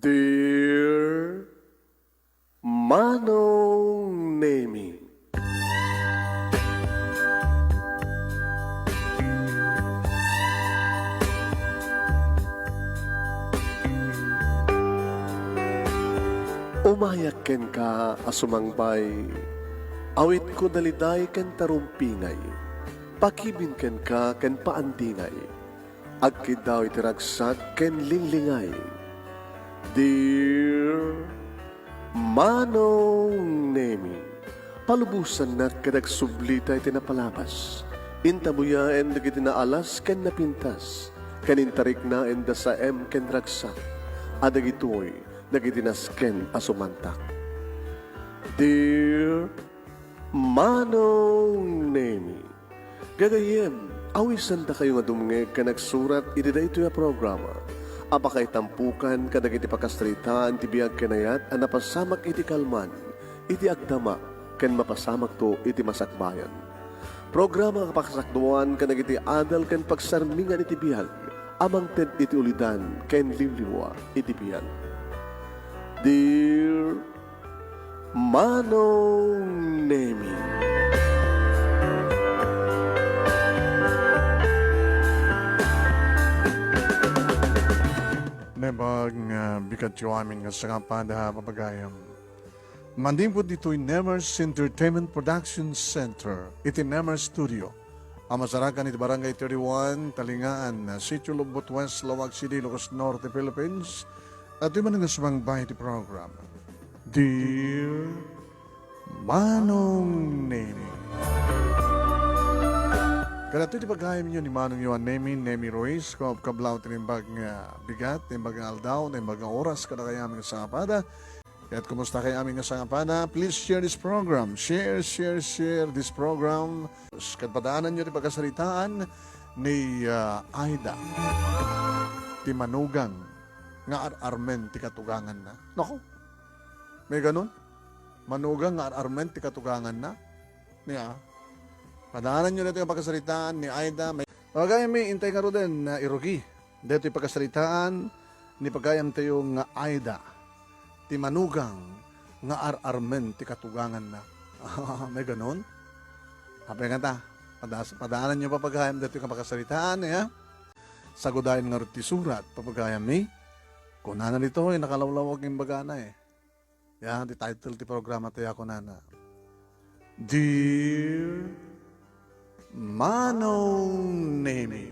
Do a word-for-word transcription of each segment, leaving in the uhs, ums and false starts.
Dear Manong Nemi. Umayak kenka a sumangbay. Awitko daliday ken tarumpingay. Pakibin kenka ken paandingay. Agkiddaw iti ragsak ken linglingay. Dear Manong Nemi, palubosannak ket agsublita iti napalabas. Intabuyaen dagiti naalas ken napintas, ken intariknaen da saem ken ragsak, a dagitoy dagiti nasken a sumantak. Dear Manong Nemi, gagayyem, awisandakayo nga dumngeg ken agsurat iti daytoy a programa a pakaitampokan kadagiti pakasaritaan ti biag ken ayat a napasamak iti kalman, iti agdama, ken mapasamakto iti masakbayan. Programa a pakasakduan kadagiti adal ken pagsarmingan iti biag a mangted iti ulidan ken liwliwa iti biag. Dear Manong Nemi. Naimbag nga bigatyo amin nga sangapada, papagayam. Manipud ditoy Nemers Entertainment Production Center, iti Nemers Studio, a masarakan iti Barangay thirty-one, Talingaan, Sitio Lobbot West, Laoag City, Ilocos Norte, Philippines, adtoy man nga sumangbay iti program. Dear Manong Nemi. Kadatoy ti pagayamyo ni Manong Yohan Nemi, Nemi Ruiz, kablawkayo ti naimbag nga bigat, naimbag nga aldaw, naimbag nga oras, kadakayo amin nga sangapada. Ket kumustakay amin nga sangapada? Please share this program. Share, share, share this program. Ket padaananyo ti pakasaritaan ni, ah, Aida. Ti manugang nga ar-armen ti katuganganna. Nako, may ganun? Manugang nga ar-armen ti katuganganna? Nia, padaananyo daytoy nga pakasaritaan ni Aida. May, pagayammi, intay ngaruden nga irugi daytoy pakasaritaan ni pagayamtayo nga Aida, ti manugang nga ar-armen ti katuganganna. May ganun? Apay ngata, padas-, padaananyo, papagayam, daytoy nga pakasaritaan, ya? Sagudayen ngarud ti surat, papagayammi. Kunana ditoy, nakalawlawag nga imbagana, eh. Ya, ti title ti programa tayo, kunana, Dear Manong Nemi.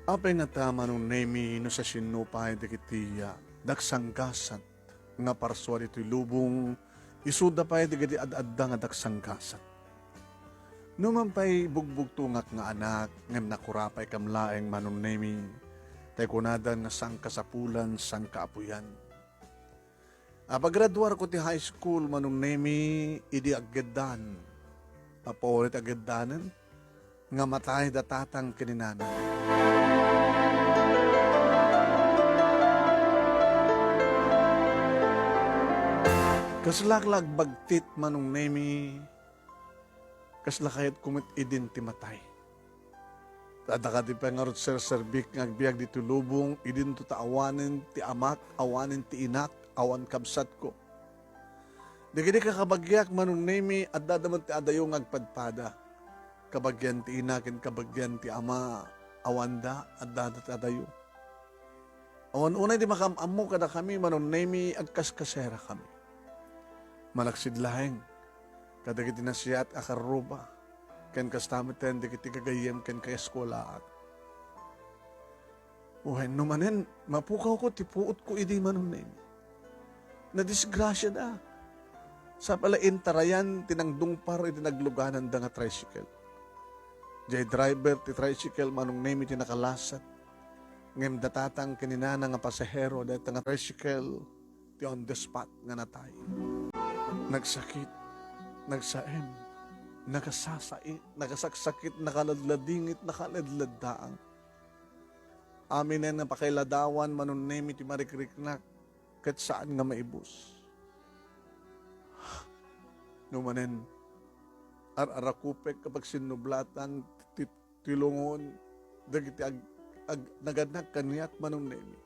Apay ngata, Manong Nemi, no sasino pay dagiti, ah, dagsanggasat nga parsua ditoy lubong, isuda pay dagiti ad-adda nga dagsanggasat. Numan pay bugbugtongak nga anak, ngem nakurapaykam laeng, Manong Nemi, tay kunadan nga sangkasapulan, sangkaapuyan. Apagraduarko ti high school, Manong Nemi, idi aggeddaan. Apo, ulit aggeddaanen? Nga matay da tatang ken ni nana. Kaslak la agbagtit, Manong Nemi, kasla kayatko met idin ti matay. Adda kadi pay ngarud serserbik nga agbiag ditoy lubong, idinto ta awanen ti amak, awanen ti inak, awan kabsatko. Dagidi kakabagiak, Manong Nemi, addada met ti adayo nga agpadpada. Kabagian ti ina ken kabagian ti ama, awanda, addada ti adayo. Awan unay ti makaam-ammo kadakami, Manong Nemi, agkaskaserakami. Malaksid laeng kadagiti nasayaat a karruba, ken kasta met dagiti gagayyem ken kaeskuelaak. Wenno manen, mapukawko ti puotko idi, Manong Nemi. Nadisgrasiada. Sapay la intarayan ti nangdungpar iti naglugananda nga tricycle. Diay driver ti tricycle, Manong Nemi, ti nakalasat. Ngem da tatang ken ni nana nga pasahero dayta nga tricycle ti on the spot nga natay. Nagsakit, nagsaem, nakasasait, nakasaksakit, nakaladladingit, nakaladladdaang. Aminen nga pakailadawan, Manong Nemi, ti marikriknak. ket saan nga maibus. No manen, ar-arakupek a pagsinnublatan ti, ti lungon dagiti ag-, ag-, nagannak kaniak, Manong Nemi.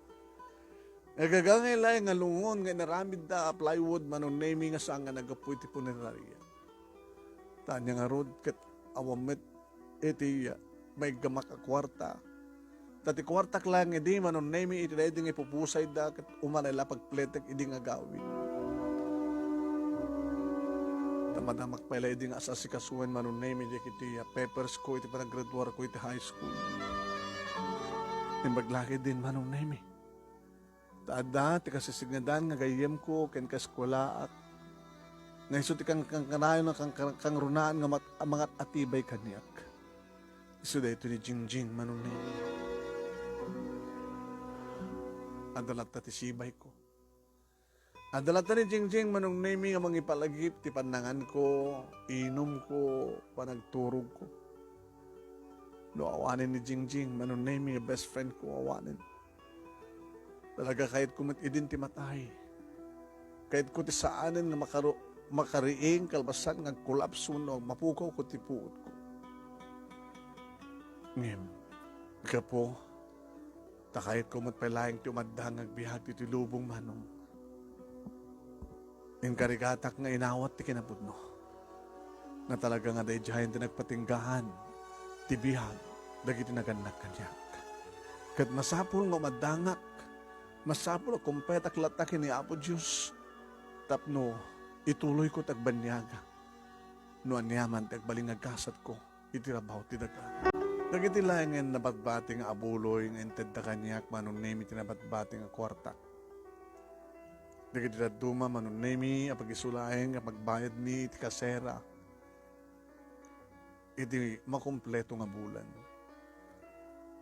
Nagagangay laeng nga lungon nga inaramidda a plywood, Manong Nemi, nga saan nga naggapu iti puneraria. Ta ania ngarud ket awan met iti maiggamak a kuarta. Ta ti kuartak laeng idi, Manong Nemi, iti daydi nga ipupusayda ket umana la pagpletek idi nga agawid. Ta madamak pay la idi nga as-asikasuen, Manong Nemi, dagiti papers ko iti panagraduar ko iti high school. Imbag la ketdin, Manong Nemi. Ta adda ti kasisignadan nga gayyemko ken kaeskuelaak, nga isu ti kan-, kan-, kanayon a kan-, kan-, kangrunaan nga mat-, a mangat-atibay kaniak. Isu daytoy ni Jingjing, Manong Nemi. Adda latta ti sibayko. Adda latta ni Jingjing, Manong Nemi, nga mangipalagip ti pannanganko, inumko, panagturogko. No awanen ni Jingjing, Manong Nemi, nga best friend ko, awanen. Talaga, kayatko met idin ti matay. Kayatko ti saanen nga makaru-, makariing kalpasan nga agkolapso wenno agmapukawko ti puotko. Ngem, gapu ta kayatko met pay laeng ti umadda nga agbiag ditoy lubong, Manong. Inkarigatak nga inawat ti kinapudno. Nga talaga nga daydiayen ti nagpatinggaan ti biag dagiti nagannak kaniak. Ket masapul nga umaddangak, masapul a kumpetak latta ken ni Apo Dios tapno ituloyko ti agbanniaga no aniaman ti agbalin nga gasatko iti rabaw ti daga. Dagiti laengen nabatbati nga abuloy nga intedda kaniak, Manong Nemi, ti nabatbati nga kuarta. Dagiti dadduma, Manong Nemi, a pag-isu laeng a pagbayadmi iti kasera iti makumpleto nga bulan.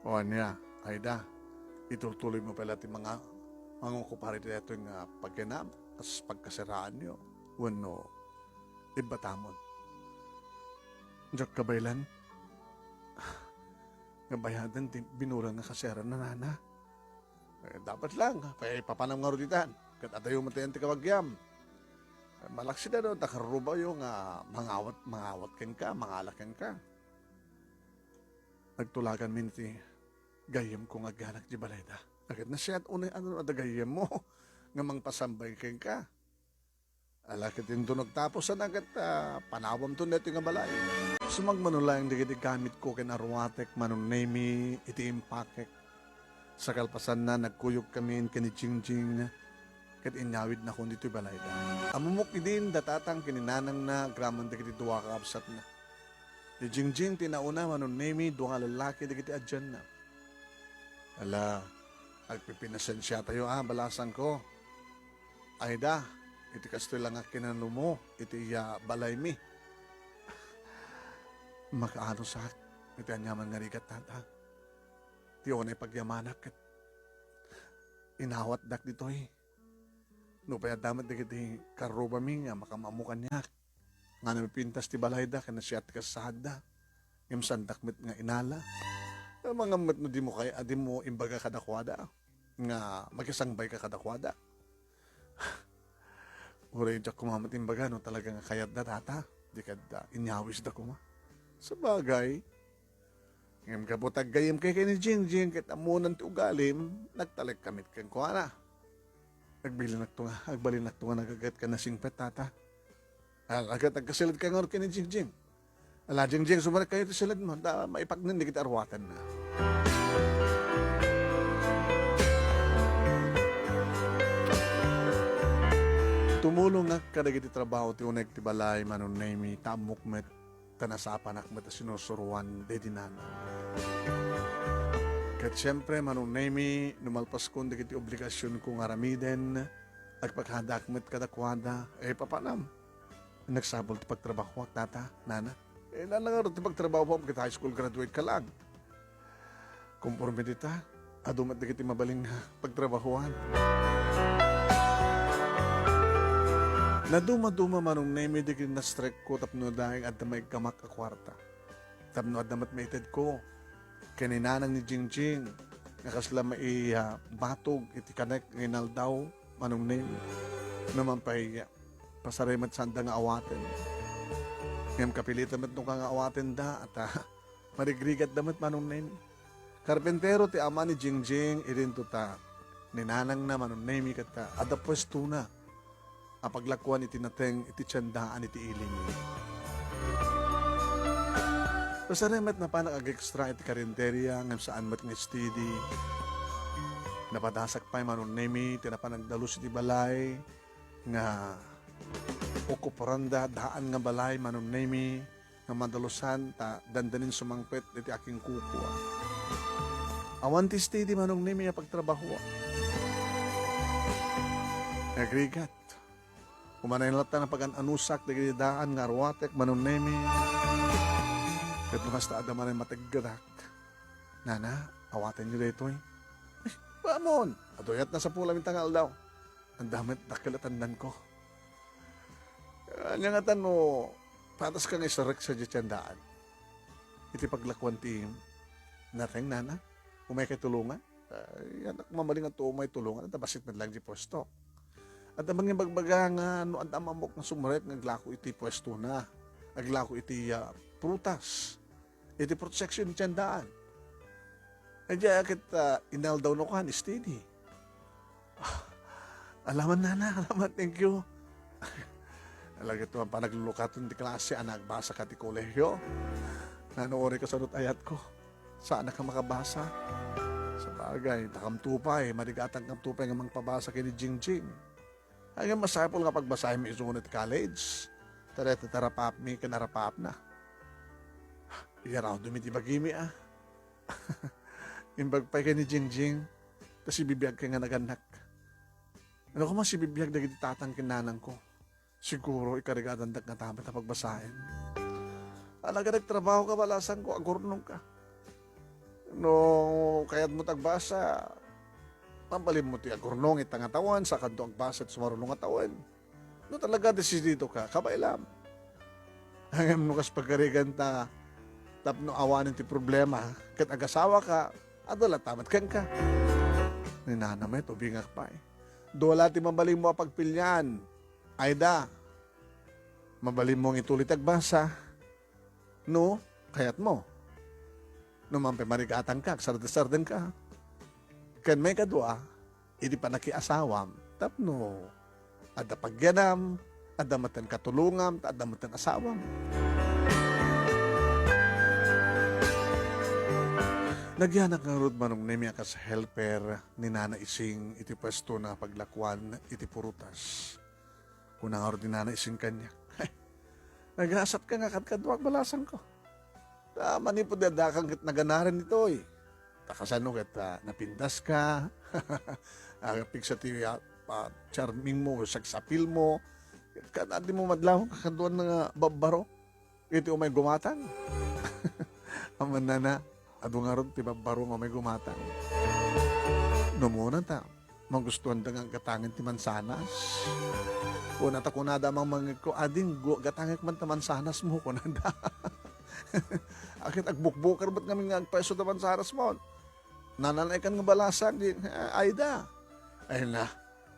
O ania, Aida, itultuloymo pay la ti manga-, mangokupar iti daytoy nga pagkinam, kas pagkaseraanyo, wenno ibbatamon. Diak kabaylan nga bayaden ti binulan nga kasera na, nana. Eh, dapat lang, paipapanam ngarud itan. Ket adayo met ti kabagiam. Eh, malaksid a no, ta karrubayo nga mangawat, mangawat kenka, mangala kenka. Nagtulaganmin ti gayyemko nga agyanak di balayda. Ket nasayaat unay a no adda gayyemmo nga mangpasambay kenka. Ala, ket inton nagtapos a ket, ah, panawamton daytoy nga balay. Sumagmamano laeng dagiti gamitko ken aruatek, Manong Nemi, iti impakek. Sa kalpasanna, nagkuyogkamin ken ni Jingjing, ket inyawidnakon ditoy balayda. Ammok idin da tatang ken ni nanangna agraman dagiti dua a kakabsatna. Ni Jingjing ti nauna, Manong Nemi, dua nga lallaki dagiti adianna. Ala, agpipinasensiatayo a, balasangko. Aida, iti kastoy la nga kinanumo iti iya balaymi. Makaano sa iti aniaman nga rigat, tata? Ti unay pagyamanak ket inawatdak ditoy. Nupay adda met dagiti karrubami nga makamammo kaniak, nga namipintas ti balayda ken nasayaat ti kasasaadda, ngem saandak met nga inala. Amangan met no dimo kay-, a dimo imbaga kadakuada nga makisangbayka kadakuada. Uray diak koma met imbaga no talaga nga kayatda, tata, di kadda inyawisda koma. Sabagay, ngem gapu ta aggayyemka ken ni Jingjing ket ammonan ti ugalim, nagtalekka met kenkuana. Agbalinakto nga, agbalinakto nga nagaget ken nasingpet, tata. Ala, ket agkasiled ka ngarud ken ni Jingjing. Ala, Jingjing, sumarek kayo ti siledmo, ta maipaknen dagiti aruatenna. Tumulongak kadagiti trabaho ti uneg ti balay, Manong Nemi, ta ammok met ta nasapanak met a sinusuroan daydi nanang. Ket siempre, Manong Nemi, no malpaskon dagiti obligasionko nga aramiden, agpakadaak met kadakuada, eh, papanam? Nagsapul ti pagtrabahoak, tata, nana. Eh, nana ngarud ti pagtrabahoam ket high school graduate ka lang. Konforme dita, adu met dagiti mabalin nga pagtrabahoan. Naduma-duma, Manong Nemi, dagiti na-strike ko tapno daing adda maiggamak a kuarta. Tapno adda met maitedko ken ni nanang ni Jingjing nga kasla mai-, ah, batog iti kanek nga inaldaw Manong Nemi. Naman pay, pasarem met sanda nga awaten. Ngem kapilitan met no ka nga awatenda, at, ah, marigrigatda met, Manong Nemi. Karpentero ti ama ni Jingjing, idinto ta ni nanangna, Manong Nemi, ket, ah, adda puestona a paglakuan iti nateng iti tiendaan iti ili. Kasari met napanak agekstra iti karinderya ngem saan met nga steady. Napadasak pay, Manong Nemi, ti napan agdalus iti balay nga okuparanda, daan nga balay, Manong Nemi, nga madalusan ta dandanin sumangpet iti akinkukua. Awan ti steady, Manong Nemi, a pagtrabahoak. Agrigat. Umanay latta nga pagan-anusak dagiti daan nga aruatek, Manong Nemi. Ket no kasta, adda manen mateggedak. Nana, awatenyo daytoy. Ay, bamon! Aduyat na sapula minta nga aldaw. Anda met dakkel a tandanko. Ania ngatan no patas ka nga isarek sadiay tiendaan? Iti paglakuan ti nateng, nana? Umay kay tulongan? Ay, anak, mabalin nga umay tulongan, ta bassit met lang di puesto. Adda man nga bagbaga nga no adda mammok nga sumrek nga aglako iti puestona, aglako iti, ah, prutas, iti protection ti tiendaan. Ay, di ket, ah, inaldaw no kan, steady. Ah, alaman, nana, alaman, thank you. Alagad man panaglulukaton ti klase a nagbasa ka ti kolehio. Nano uri kasano ti ayatko? Saan ka makabasa? Sabagay, takamto pay, madigatang kamto pay nga mangpabasa ken ni Jingjing. Ay, nga masapul nga pagbasaem isuna ti college. Tara, tarapapmi ken arapapna. Iyarawdem iti bagimi, ah. Imbag pay ken ni Jingjing, ta sibibiag kay nga nagannak. Ano ko man sibibiag dagiti tatang ken nanangko? Siguro, ikarigadandak nga tamet a pagbasaen. Alagad agtrabaho ka, balasangko, agurnong ka. No kayatmo ti agbasa, mabalinmo ti agurnong ita nga tawen, sakanto agbasa iti sumaruno nga tawen. No talaga desidido ka, kabaylam. Ngem no kas pagarigan ta, tapno awanen ti problema, ket agasawa ka, adda latta met kenka. Ni nana met, ubingak pay. Dua la ti mabalinmo a pagpilian. Aida, mabalinmo nga ituloy ti agbasa no kayatmo. No man pay marigatangka, agsardesardenka. Ken maikadua, idi panakiasawam, tapno adda pagyanam, adda metten katulongam, ta adda metten asawam. Nagyanak ngarud, Manong Nemi, a kas helper ni Nana Ising iti puestona a paglakuan iti prutas. Kuna ngarud ni Nana Ising kaniak, "Nagasatka nga kadkaduak, balasangko. Ta manipud addakan ket naganaren ditoy. Ta kasano ket, ah, napintaska, agpigsa ti, ah, ah, charmingmo, sex appealmo. Ket kan adimo madlaw, kakaduan nga babbaro iti umay gumatang." Amanna, adu ngarud ti babbaro nga umay gumatang. No muna ta, magustuanda nga gatangen ti mansanas. Kuna ta kunada, mangmangegko, "Ading, gu-, gatangek man ta mansanasmo," kunada. Akin agbukbuker met ngamin nga agpaiso ta mansanasmon. Nananaykan nga balasang di, eh, Aida. Ay na,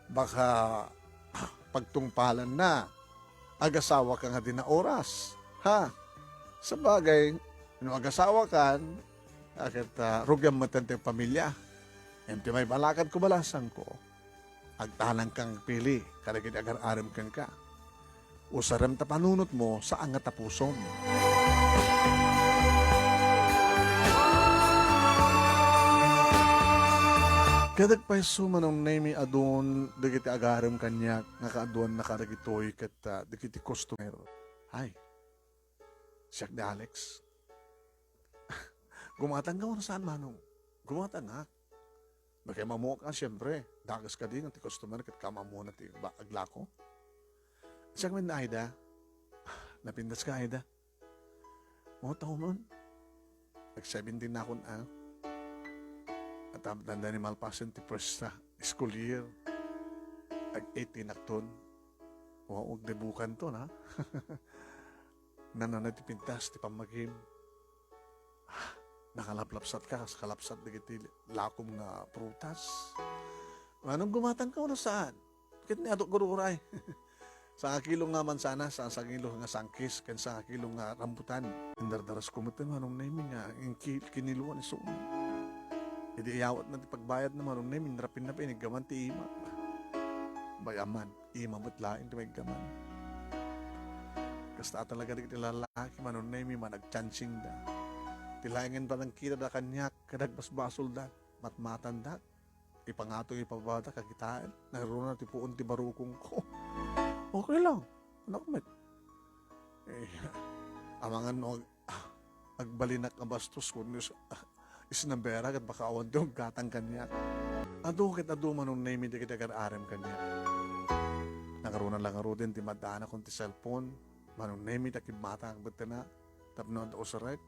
baka pagtungpalan na. Agasawa ka nga di na oras, ha? Sabagay, no agasawa kan, aket, ah, rugiam met ti pamilya. Ngem ti maibalakad ko, balasangko, agtanang kang pili kadagiti agar-arem kenka. Usarem ta panunotmo, saan nga tapusom. Kadag pay su, Manong Nemi, adun dagiti agarem kaniak nga kaaduanna kadagitoy ket, ah, dagiti customer. Ay, siak ni Alex. Gumatang ka wenno saan, Manong? Gumatangak. Bakay mamuak, siempre. Dakes kadi nga ti customer ket kaammoan ti ba-, aglako. Siak met ni Aida. Napintas ka, Aida? Mao ta umon. Nag-seventeen na akon, ah. At, ah, tanda ni malpasen ti first, ah, school year. Ag-eighteen akton. Wow, agdebukan to, na? Nanana ti pintas ti pammagim. Ah, nakalaplapsat ka, kas kalapsat dagiti lakom nga prutas. Manong, gumatang ka wenno saan? Ket ni aduk gurguray. Sangakilo nga mansanas, sangakilo nga sangkis, ken sangakilo nga rambutan. Indardarasko met, Manong Nemi, nga inki-, kiniluan isu. Idi iyawatna ti pagbayadna, Manong Nemi, inrapinna pay, iniggaman ti imak. Bay-am man, ima met laeng ti maiggaman. Kasta talaga dagiti lalaki, Manong Nemi, managchancingda. Ti laengen panangkitada kaniak, ket agbasbasolda, matmatandak. Ipangatong ipabada, kakitaen. Nagruna ti puon ti barukongko. Okay lang. Anak met. Eh, amangan no ag-, agbalinak a bastos, kun is-, isnabera ket baka awan ti uggatang kaniak. Adu ket adu, Manong Nemi, dagiti agar-arem kaniak. Nagruna lang ngaruden ti maddaanakon ti cellphone. Manong Nemi, ta kibmatangak met tina tapno adda usarek.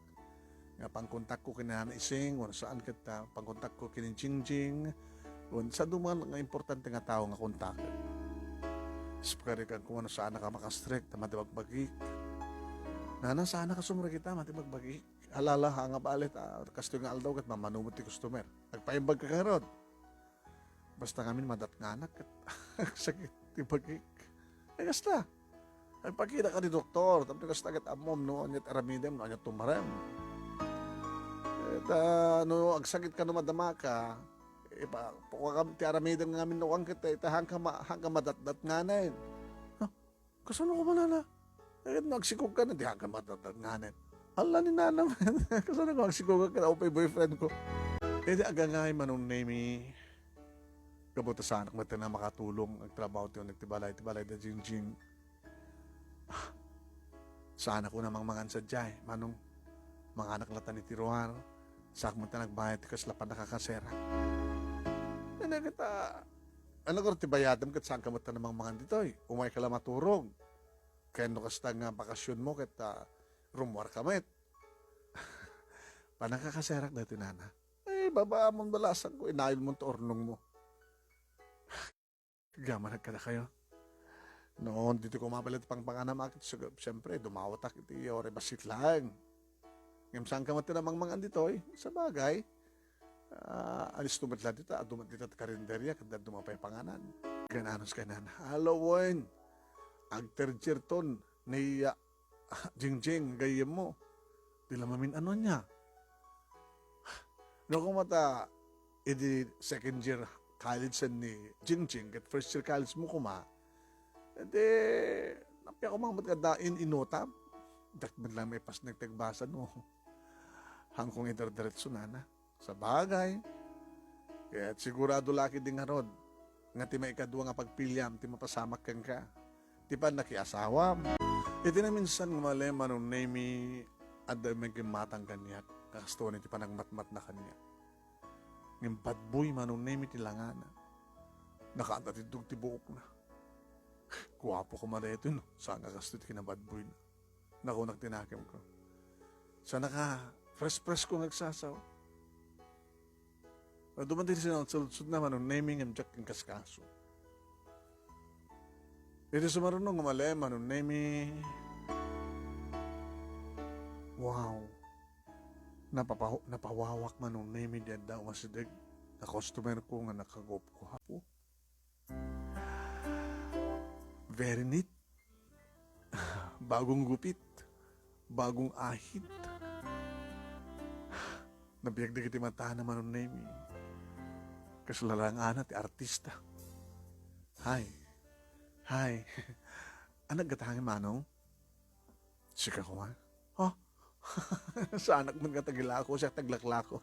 Nga pangkontakko ken ni Nana Ising, wen saan ket, ah, pangkontakko ken ni Jingjing, wen sa duman nga importante nga tao nga kontaken. Ispakarik kano no saanka makastrek ta mati bagbagik. Nana, saanka sumrekita mati bagbagik. Alala, ha nga balet, ah, kastoy nga aldaw ket mamano met ti customer. Agpaimbag ka ngarud. Basta ngamin madatnganak ket sakit ti bagik. Ay, kasta. Ay, pagkita ka ni doktor, tapno kasta ket ammom no ania ti aramidem, no ania tumarem. Ita, no agsakit ka, no madama ka, ipa-, pukakam ti aramidem ngamin no kuan ket, ita, hangka ma-, hangka madatdatnganen. Huh? Kasano ko manana? Eh, no agsikog ka na, di hangka madatdatnganen. Ala ni nanam. Kasano ko agsikog ka na, upay boyfriend ko. Eh, di agangay, Manong Nemi. Kabutasanak met na makatulong, agtrabaho ti unik ti balay, ti balay da Jingjing. Ah, saan ako namangmangan sadiay, Manong. Manganak latan iti ruar, saak met nagbayad ti kasla pannakakaserak. Nana kita, ano ko ti bayadem ket saan ka met namangmangan ditoy? Umay ka la maturog. Ken no kasta nga bakasion mo ket, ah, rummuar ka met. Pannakakaserak daytoy, Nana. Ay, babaamon balasang ko, inayon mo ti urnong mo. Gamanak kadakayo. No, ditoy ko mapalit pangpanganam, akit, sig-, siyempre, dumawatak iti oras bassit laeng. Ngem saan ka met namangmangan ditoy? Sabagay, ah, alisto met la dita, adu met dita ti karinderya, ket adu met pay panganan. Ken anos kay nana, "Hello, Wen. Agterjerton, ni, ah, Jingjing, gayyem mo. Di la mamin-ano nia." No, koma ta, idi second year college ni Jingjing, ket first year college mo koma, edi, napia koma met kada in-inutam. Dakmed lang maipas nagtagbasa, no. Hangkong idardiretso, nana. Sabagay. Ket sigurado la ketdi ngarud nga ti maikadua nga pagpiliam ti mapasamak kenka, ti pannakiasawam. Iti naminsan nga umali, Manong Nemi, adda met gimmatang kaniak, nga kastoy ti panagmatmatna kaniak. Ngem badboy, Manong Nemi, ti langana. Nakaadda ti dug ti buokna. Guapo koma daytoy, no? Saan nga kastoy ti kinabadboyna. Nakunak ti nakemko. Saan ka, fresh-fresh ko nga agsasaw. Duman ti sinaludsodna, Manong Nemi, ngem diak inkaskaso. Iti sumaruno nga umali, Manong Nemi. Wow. Napapa-, napawawak, Manong Nemi, di adda umasideg a customer ko nga nakagup ko. Apo. Very neat. Bagong gupit. Bagong ahit. Nabiag dagiti matana, Manong Nemi. Kasla langana ti artista. Hi. Hi. Anak gatangin, Manong? Sika koma? Ha? Saanak met nga tagilako, siak taglaklako.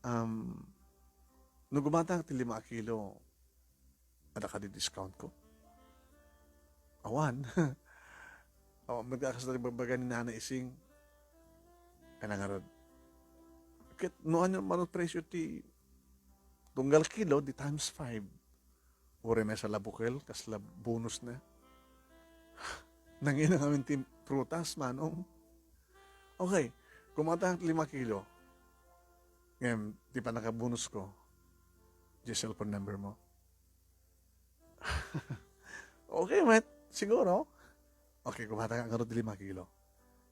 Um, no gumatangak ti lima a kilo, adda kadi discount ko? Awan. Awan met nga kasta ti bagbaga ni Nana Ising. Kaya ngarud. Ket no ania man presyo ti tunggal kilo, di times five. Uray maysa la bukel, kasla bonus na. Nangina ngamin ti prutas, Manong. Okay, gumatangak lima kilo. Ngem, ti pannakabonus ko, di cellphone number mo. Okay, met. Siguro. Okay, gumatangak ngarud ti lima kilo.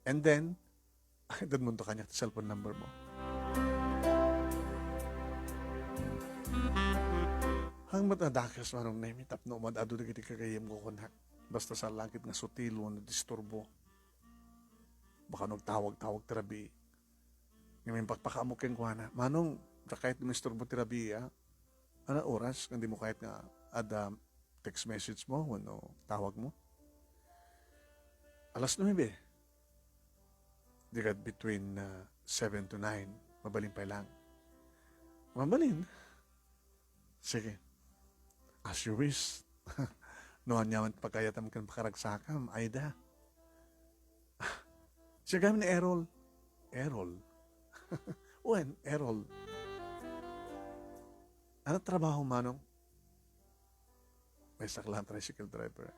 And then, itedmonto kaniak ti cellphone number mo. Ang met a dakes, Manong Nemi, tapno umad-adu dagiti gagayyemko kunak. Basta salakit nga sutil wenno disturbo. Baka no agtawag-tawag ti rabii. Ngem impakpakaammo kenkuana, "Manong, di kayat nga maisturbo ti rabii, a? Ano oras nga dimo kayat nga adda text message mo wenno tawag mo?" "Alas nuebe." Di ket between, ah, seven to nine, mabalin pay lang. Mabalin? Sige. As you wish. No ania man ti pagayatam ken pakaragsakam, Aida. Siak ni Errol. Errol? Wen, Errol. Ano trabaho, Manong? Maysaak la nga tricycle driver.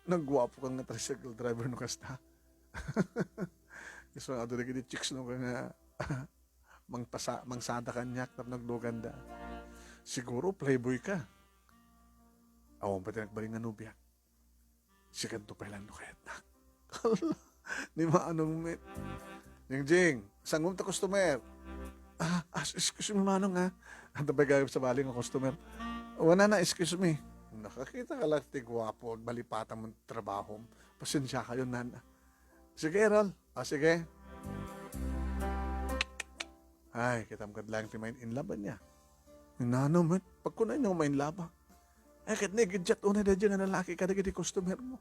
Nagguapo ka nga tricycle driver no kasta. Isu nga adu dagiti chicks no ka nga mangpasa-, mangsada kaniak tapno agduganda. Siguro playboy ka. Awan pay ti nagbalin nga nobiak. Sikanto pay lang no kayatnak. Ni Manong met. Jingjing, sangom ta customer. Ah, as-, excuse me, Manong, ha. Adda pay gayam sabali nga customer. Wen, nana, excuse me. Nakakita ka lang ti guapo, agbalipatan mo ti trabahom. Pasensia kayo, nana. Sige, Errol. Ah, sige. Ay, kitam kad lang ti main in love niya. Nana met, pagkuna inyo main love. Ay, ket naigiddiat unay daydiay nga lalaki kadagiti customer mo.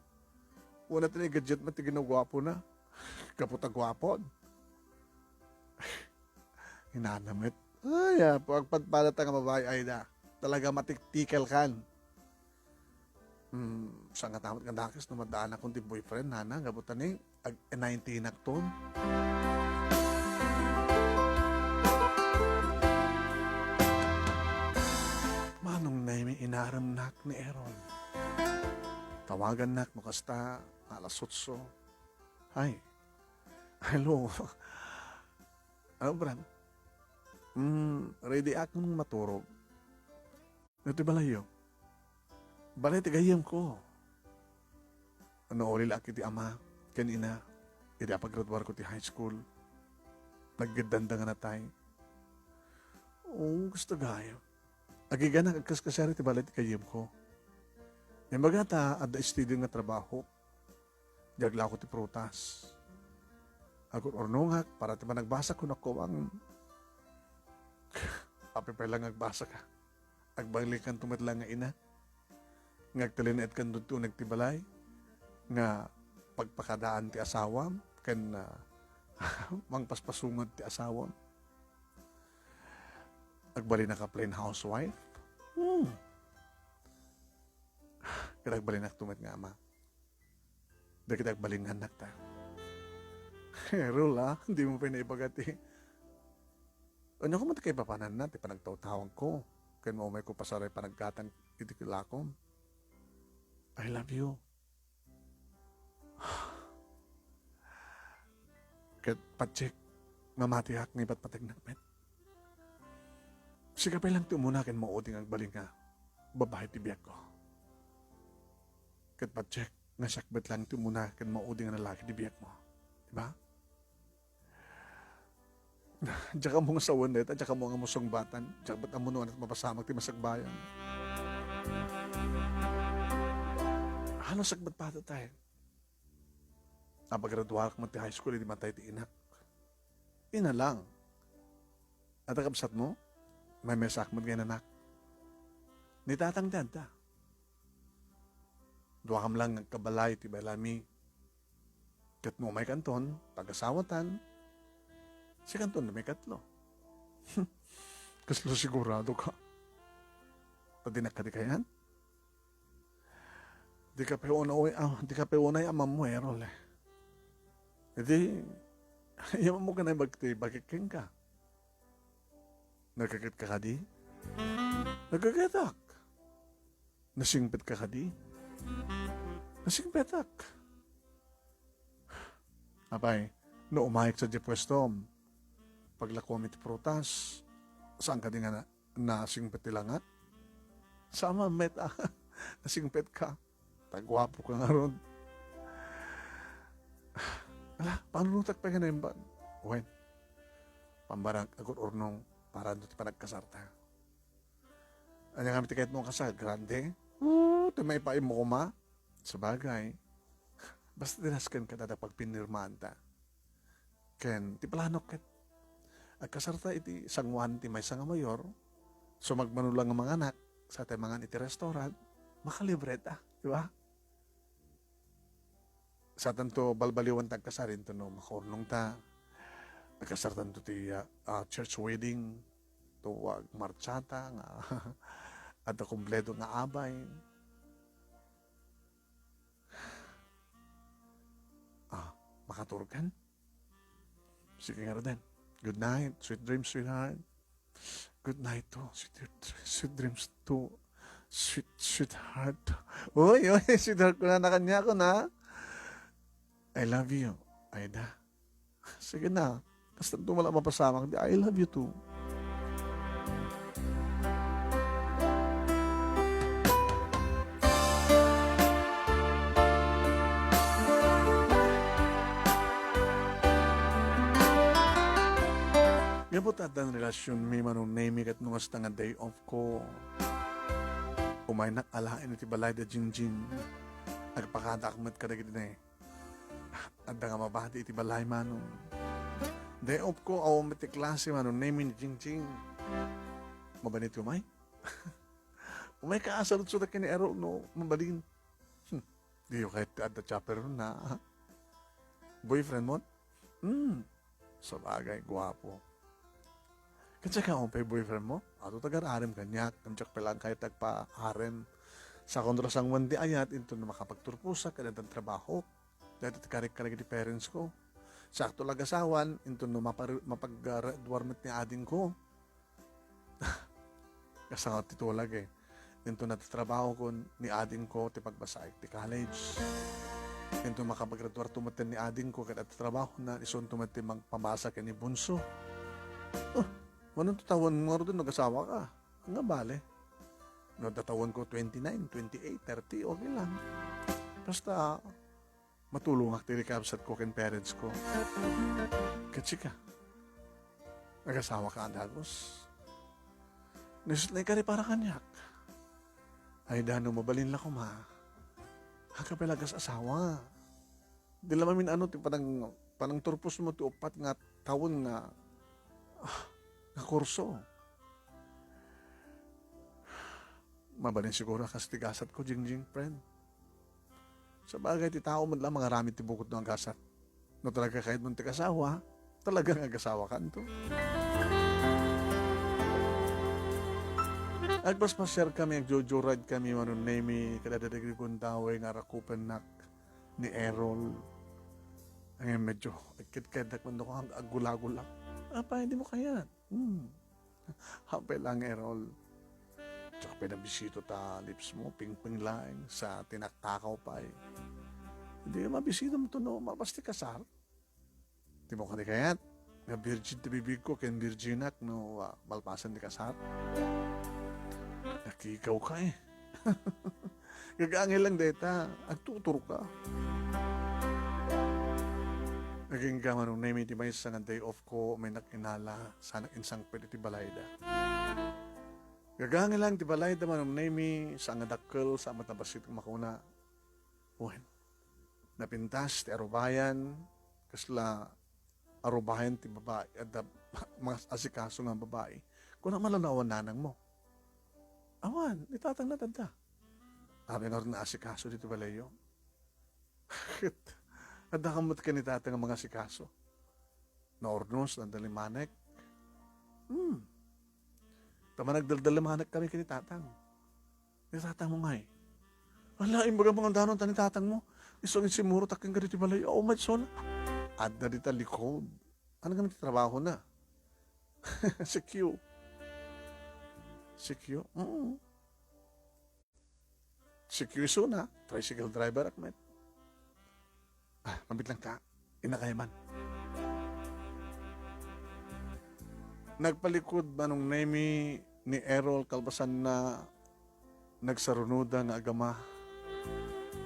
Wen, ti naigiddiat met ti ginaguapona. Gapu ta guapon. Inana met. Ay, apo, agpadpadata nga babai, Aida. Talaga matiktikel kan. Hmm, saan nga ta met nga dakes no maddaanak ti boyfriend, nana, gapu ta ni, ag-, nineteen-ak ton. Manong Nemi, inaremnak ni Errol. Tawagannak no kasta, alas otso. Hi. Hello. Ano, Brad? Hmm, ready ak nga maturog. No ti balayyo? Balay ti gayyemko. No ulilak iti ama ken ina, idi apagraduarko ti high school, naggeddanda nga natay. Oo, gusto gayo. Agiganak agkaskasari ti balay ti gayyemko. Imbaga ta adda studio nga trabaho. Diak lako ti prutas. Agur-urnongak para ti panagbasak kunak kuang. Apay pay lang agbasaka. Agbalingkanto met lang nga ina. Nga agtalinaedkanto ti uneg ti balay. Nga pagpakadaan ti asawam. Ken, ah, mangpaspasungad ti asawam. Agbalinaka plain housewife. Hmm. Ket agbalinakto met nga ama. Dagiti agbalingannak ta. Errol, a, dimo pay naibaga ti, ania koma ti kaipapananna ti panagtawtawagko ken maumayko pasaray panaggatang iti lakom. I love you. Ket Patsek, mamatiak nga ipatpategnak met. Sika pay lang ti umuna ken maudi nga agbalin nga babai ti biagko. Ket Patsek, nga siak met lang ti umuna ken maudi nga lalaki ti biagmo. Di ba? Diak ammo nga sawen dayta, diak ammo nga musongbatan, diak met ammo no ania ti mapasamak ti masakbayan. Halos agbatbata tayo. Apagraduarak met ti high school, idi matay ti inak. Ina lang. Adda kabsatmo? Maymaysaak met nga inanak. Ni tatang ti adda. Duakam lang nga agkabalay ti baylami. Ket no umaykanton, pag-asawatan, sikanton ti maikatlo. Kasla sigurado ka? Padinak kadi kayan? Dika pay unay, ah, dika pay unay amammo, Errol, eh. Idi, amammo ken ay bagti, bagik kenka. Nagkakit ka kadi? Nagkakitak. Nasingpet ka kadi? Nasingpetak. Apay, no umayek sadiay puestom, paglakuam iti prutas, saan kadi nga na-, nasingpet ti langat? Saan met, ah. Nasingpet ka. Ta guapo ka ngarud. Ala, panunotak pay nga naimbag. Wen, pambarag agur-urnong para no ti panagkasarta. Ania ngamin ti kayatmo a kasar? Grande? Oo, ti maipaaymo koma. Sabagay, basta ti nasken ket adda pagpinirmaanta. Ken ti planok ket agkasarta iti sangoan ti maysa nga mayor, sumagmamano lang nga manganak, sa tay mangan iti restaurant, makalibreta, di ba? Satanto balbaliwan ta agkasar, inton no makaurnongta. Agkasartanto ti, ah, ah, church wedding, to agmartsata nga adda kompleto nga abay. Ah, makaturgan? Sige ngaruden. Good night. Sweet dreams, sweetheart. Good night to. Sweet, sweet dreams to. Sweet, sweetheart. Uy, uy, sweetheart ko na, nakaniak na. I love you, Aida. Sige na. Basta ito wala mapasamak. Di, I love you too. Gapu ta addan relasionmi, Manong Nemy, ket no kasta nga day off ko, umaynak alaen iti balay da Jingjing. Agpakadaak met kadagiti ne. Adda nga mabati iti balay, Manong. Day off ko, awan met ti klase, Manong Nemy, ni Jingjing. Mabalin ti umay? Umay ka, asarutsudak ken ni Errol, no mabalin. Hmm. Diyo kayat ti adda chaperone na. Boyfriend mo? Hmm. Sabagay, guapo. Ket sika, awan pay boyfriend mo? Adu, tagar-arem kaniak, ken diak pay laeng kayat ti agpa-arem. Sa kontra sangoan ti ayat, inton no makapagturposak, ket addan trabaho. Dayta ti karik-karik iti parents ko. Sakto la agasawan, inton no mapar-, mapag-, ah, graduar met ni ading ko. Kasangat ti tulag, eh. Inton natatrabaho ko ni ading ko ti pagbasaek ti college. Inton makapaggraduar to met ni ading ko ket adda trabahona, isunto met ti magpabasa ken ni Bunso. Oh, manong tawen ngaruden no agasawa ka? Nga bale. No adda tawen ko twenty-nine, twenty-eight, thirty, okay lang. Basta, matulongak ti kabsat ko ken parents ko. Ket sika, agasawa ka a dagus? Nisus na ikaripara kaniak. Ay, dano, mabalin la koma. Agka pay la agas-asawa. Di la mamin-ano ti panang-, panangturpos mo ti uppat nga tawen nga, ah, nga kurso. Mabalin siguro a kas ti gasat ko, Jingjing, friend. Sabagay, ti tao met la mangaramid ti bukod no agasat. No talaga kayat mo ti agasawa, talaga nga agasawa kanto. Agpaspasiar kami, agjojo-ride kami, Manong Nemy, kadagiti gundaway nga arakupennak ni Errol. Ay, medyo agkidkidnak, mano ko, ag-, aggulagulak. Apay, di mo kayat? Hmm. Apay lang, Errol. Diak pay nabisito ta lips mo, pingping laeng, sa tinaktakaw pay. Di mabisito mo to, no, malpas ti kasar. Di mo kadi kayat? Nga virgin ti bibig ko, ken virginak, no, ah, malpasan ti kasar. Nakikaw ka, eh. Gagangay lang dayta, agtuturka. Agingga, Manong Nemy, ti maysa nga day off ko, may nakinala, sanak insangpet iti balayda. Gagangay lang ti balayda, Manong Nemy, sa nga dakkel, sa met a bassit makuna. Wen, napintas ti arubayan, kasla arubayan ti babai, adda mga asikaso nga babai. Kuna, malalawan nanang mo. Awan, ni tatang na tadda. Amin nga naasikaso dito balayo. Ket adda ka met ken ni tatang nga mga asikaso. Naurnos, nagdalimanek. Hmm. Ta managdaldalimanek kami ken ni tatang. Ni tatang mo ngay. Ala, imbaga mga danon ta ni tatang mo. Isu nga insimuro ta ken kaditi balay. Oh, my son. Adda dita likod. Ano kami ti trabaho na? C Q. C Q? Oo. C Q isuna, tricycle driver ak met. Ah, mabit lang ta. Inakay man. Nagpalikod Manong Nemy ni Errol kalpasan na nagsarunoda nga agama.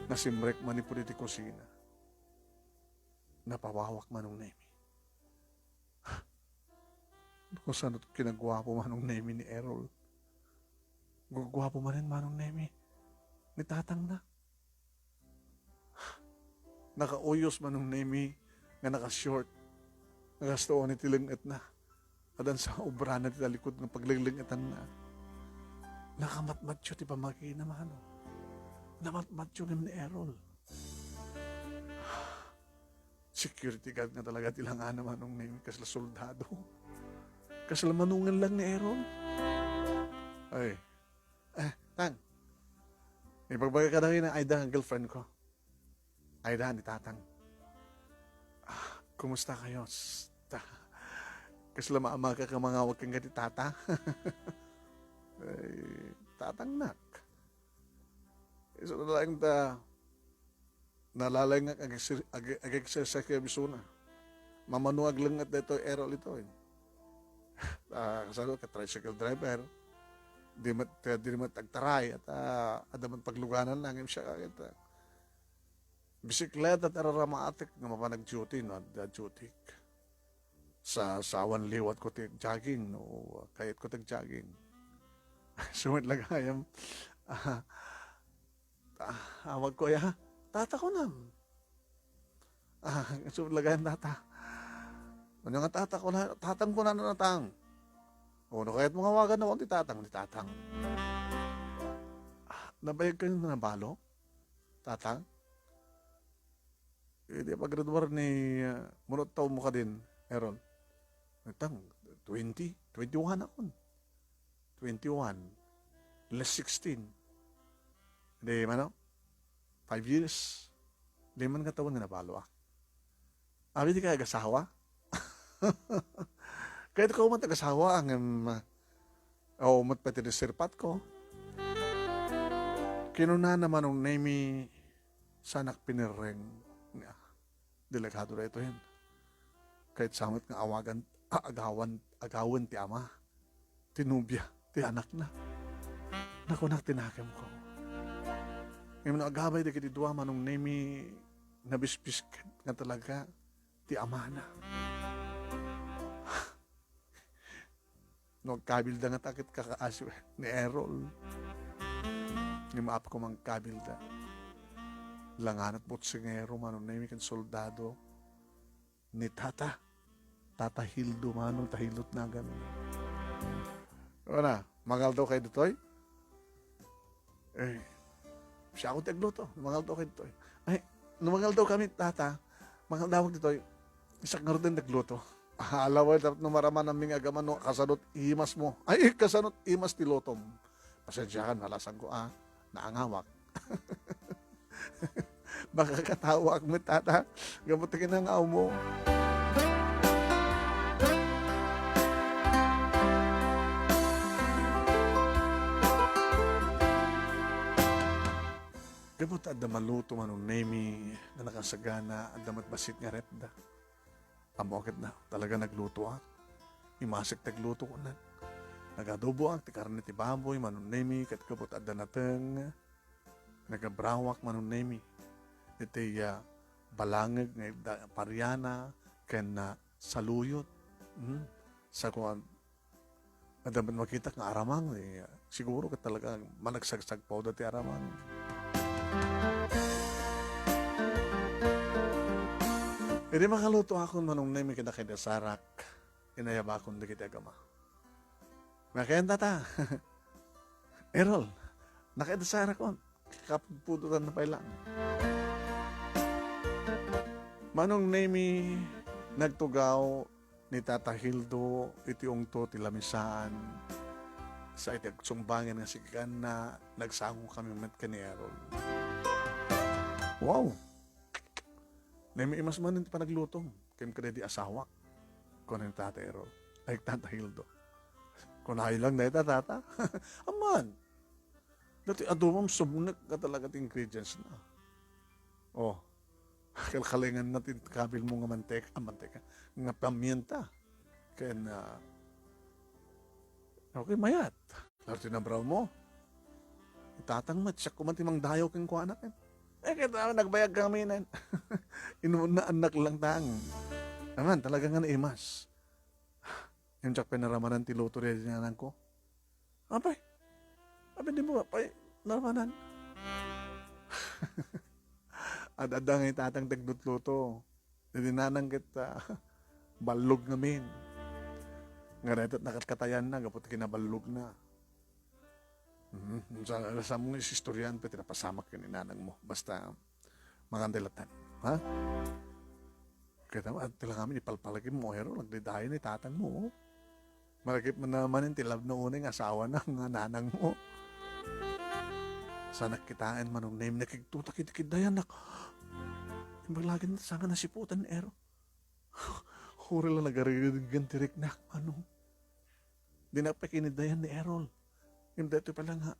Nasimrek manipud iti kusina. Napawawak Manong Nemy. Naku, sano kinaguapo Manong Nemy ni Errol. Guguapo manen, Manong Nemi, ni tatangna. Nakauyos, Manong Nemi, nga naka-short. Nagastuan iti leng-etna. Adan sa obrana ti talikod nga paglenglengetanna. Nakamatmatyo ti pamakina, Manong. Namatmatyo ngem ni Errol. Security guard nga talaga ti langana, Manong Nemi, kasla soldado. Kasla manongen lang ni Errol. Ay. Eh, Tang. Ipagbaga ka daw yun, Aida, ang girlfriend ko. Aida, ni Tatang. Ah, kumusta kayo? S-, ta-, kasla maamaka ka mangawag ken ti Tata? Ay, Tatang nak. Isu na lang ta, nalalayngak ag-, ag-, ag-exercise kay bisuna. Mamano aglengnget daytoy Errol itoy. Ah, kasano ka tricycle driver. Di met, di met agtaray, at, ah, adda met pagluganan na, ngem siya kakita. Bisikleta ti araramatek nga mapan nag-duty, no? Adda duty. Sa sawan liwat ko ti jogging, no? Kayat ko ti jogging. Sumit lang ayam. Ah, ah, awag ko ya. Tata ko nam. Ah, sumit lang ayam, tata. Ano nga tata ko na? Tatang ko na, na, Tang. O, no, kayat mo nga awagan ako ti tatang, ti tatang. Ah, nabayag kayo na nabalo? Tatang? Iti paggraduar ni, ah, munot taon mo kadin, Errol? Itang, twenty, twenty-one akon. Twenty-one. Less sixteen. Di, mano? Five years. Lima nga taon nga nabalo, ah. Abi, di ka agasawa? Kayat ko man agasawa, ngem, ah, o, met pati sirpatko. Kinuna na Manong Nemi, sanak pinirreng nga delegado daytoyen. Kayat sa met nga awagan, a-, agawan, agawen ti ama, ti nobia, ti anakna. Nakunak ti nakemko. Ngem no agabay dagiti dua, Manong Nemi, nabispis ket nga talaga ti amana. No agkabilda nga ta ket kakaasi ni Errol. Ni maap ko mangkabilda. Langanat botsingero, Manong Nemi, ken soldado ni Tata. Tata Hildo, Manong, Tahildo ti nagan. Ano, mangaldaw kayo ditoy? Eh, siya ako ti agluto. Mangaldaw kayo ditoy. Ay, no mangaldaw kami, tata, mangaldaw ditoy. Isak nga ruten nagluto. Ah, alaway, dapat no maraman ang ming agaman, no, kasanot imas mo. Ay, kasanot imas ti lutom. Pasensya ka, nalasan ko, ah, naangawak. Makakatawa ak met, tata. Gapu ti kinangaw mo. Gapu ta adda maluto, Manong Nemi, nga nakasagana, adda met bassit nga ref da. Ammo ket na, talaga naglutoak. Imasek ti agluto, kunak. Nagadoboak ti karne ti baboy, Manong Nemi, ket gapu ta adda nateng. Nagabrawak, Manong Nemi. Iti, ah, balangeg nga idda pariana ken, ah, saluyot. Hmm. Sa kuan, adda met makitak nga aramang, eh, siguro ket talaga managsagsagbawda ti aramang. Idi makalutoakon, Manong Nemi, ken nakaiddasarak, inayabakon dagiti agama. Nakayan, tata. Errol, nakaiddasarakon. Kapudpudotan na pay lang. Manong Nemi, nagtugaw ni Tata Hildo iti ungto ti lamisaan. Sa iti agsumbangen nga sikikanna, nagsango kami met ken ni Errol. Wow! Nemi, imas manen ti panaglutom ken kadaydi asawak, kuna ni Tata Errol. Ay, Tata Hildo. Kunayo lang dayta, tata. Aman. Dati adobom, subnek nga talaga ti ingredients na. Oh. Kalkalengan na ti kabil mo nga manteka, ah, manteka, nga pamienta. Ken, ah, okay, mayat. Pero tinabraw mo. Itatang met, siak ko man ti mangdayaw kenkuana ken. Eh, ket, ah, nagbayag kami nen. Inuunaan nak lang tang. Aman, talaga nga naimas. Ngem diak pinaramanan ti luto daydi nanangko. Apay, Apay di mo, apay, naramanan. Ad-adda nga itatang taglutluto. Idi nanang ket, ah, ballog ngamin. Nga daytoy nakatkatayanna gapu ti kinaballogna. Mhm. Sa, sa mo nga isistoryan, pwede napasamak ken ni nanang mo. Basta, maganda latan. Ha? Kita mo, at talaga kami, ipalpalagim mo, Errol, nagdadayo ni tatang mo, oh. Malagip mo naman yung tilab na unay nga asawa na nga nanang mo. Sa nakkitaan, Manong Nemi, nakigtutak iti kidayan, nak. Imbag lagi na sa nga nasiputan, Errol. Huri la nagarigan ti riknak, Manong. Di na pekinidayan ni Errol. Yung dito pala nga,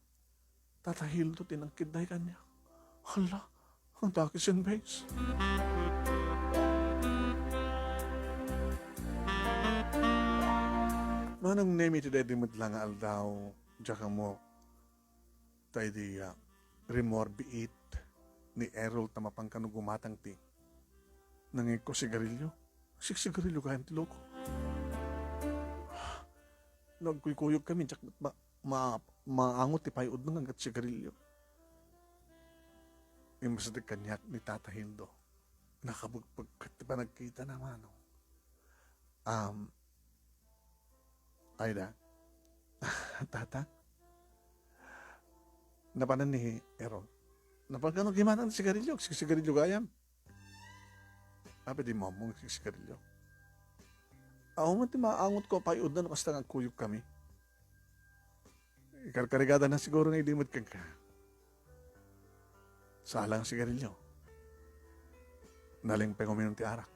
Tata Hildo ti nangkidday kaniak. Hala, ang dakis and base. Manong Nemi, ti daydi met la nga aldaw, diak ammo, ta idi, ah, rimmuar biit ni Errol ta mapan kano gumatang ti nangigko sigarilyo. Sigsigarilyo gayam ti loko. No agkuykuyog kami, diak met ma-, ma-, maangot ti pay-udno nga agsigarilyo. Immasideg kaniak ni Tata Hildo. Nakabugpeg ket ti panagkitana, Manong. Um, Aida. Tata? Napanan ni Errol. Napan kano gumatang ti sigarilyo, sigsigarilyo gayam. Apay di mo ammom nga sigsigarilyo? Awan met ti maangotko a pay-udna no kasta nga agkuyog kami. Ikarkarigada na siguro nga ilimed kenka. Saan lang sigarilyo. Nalingpeng uminom ti arak.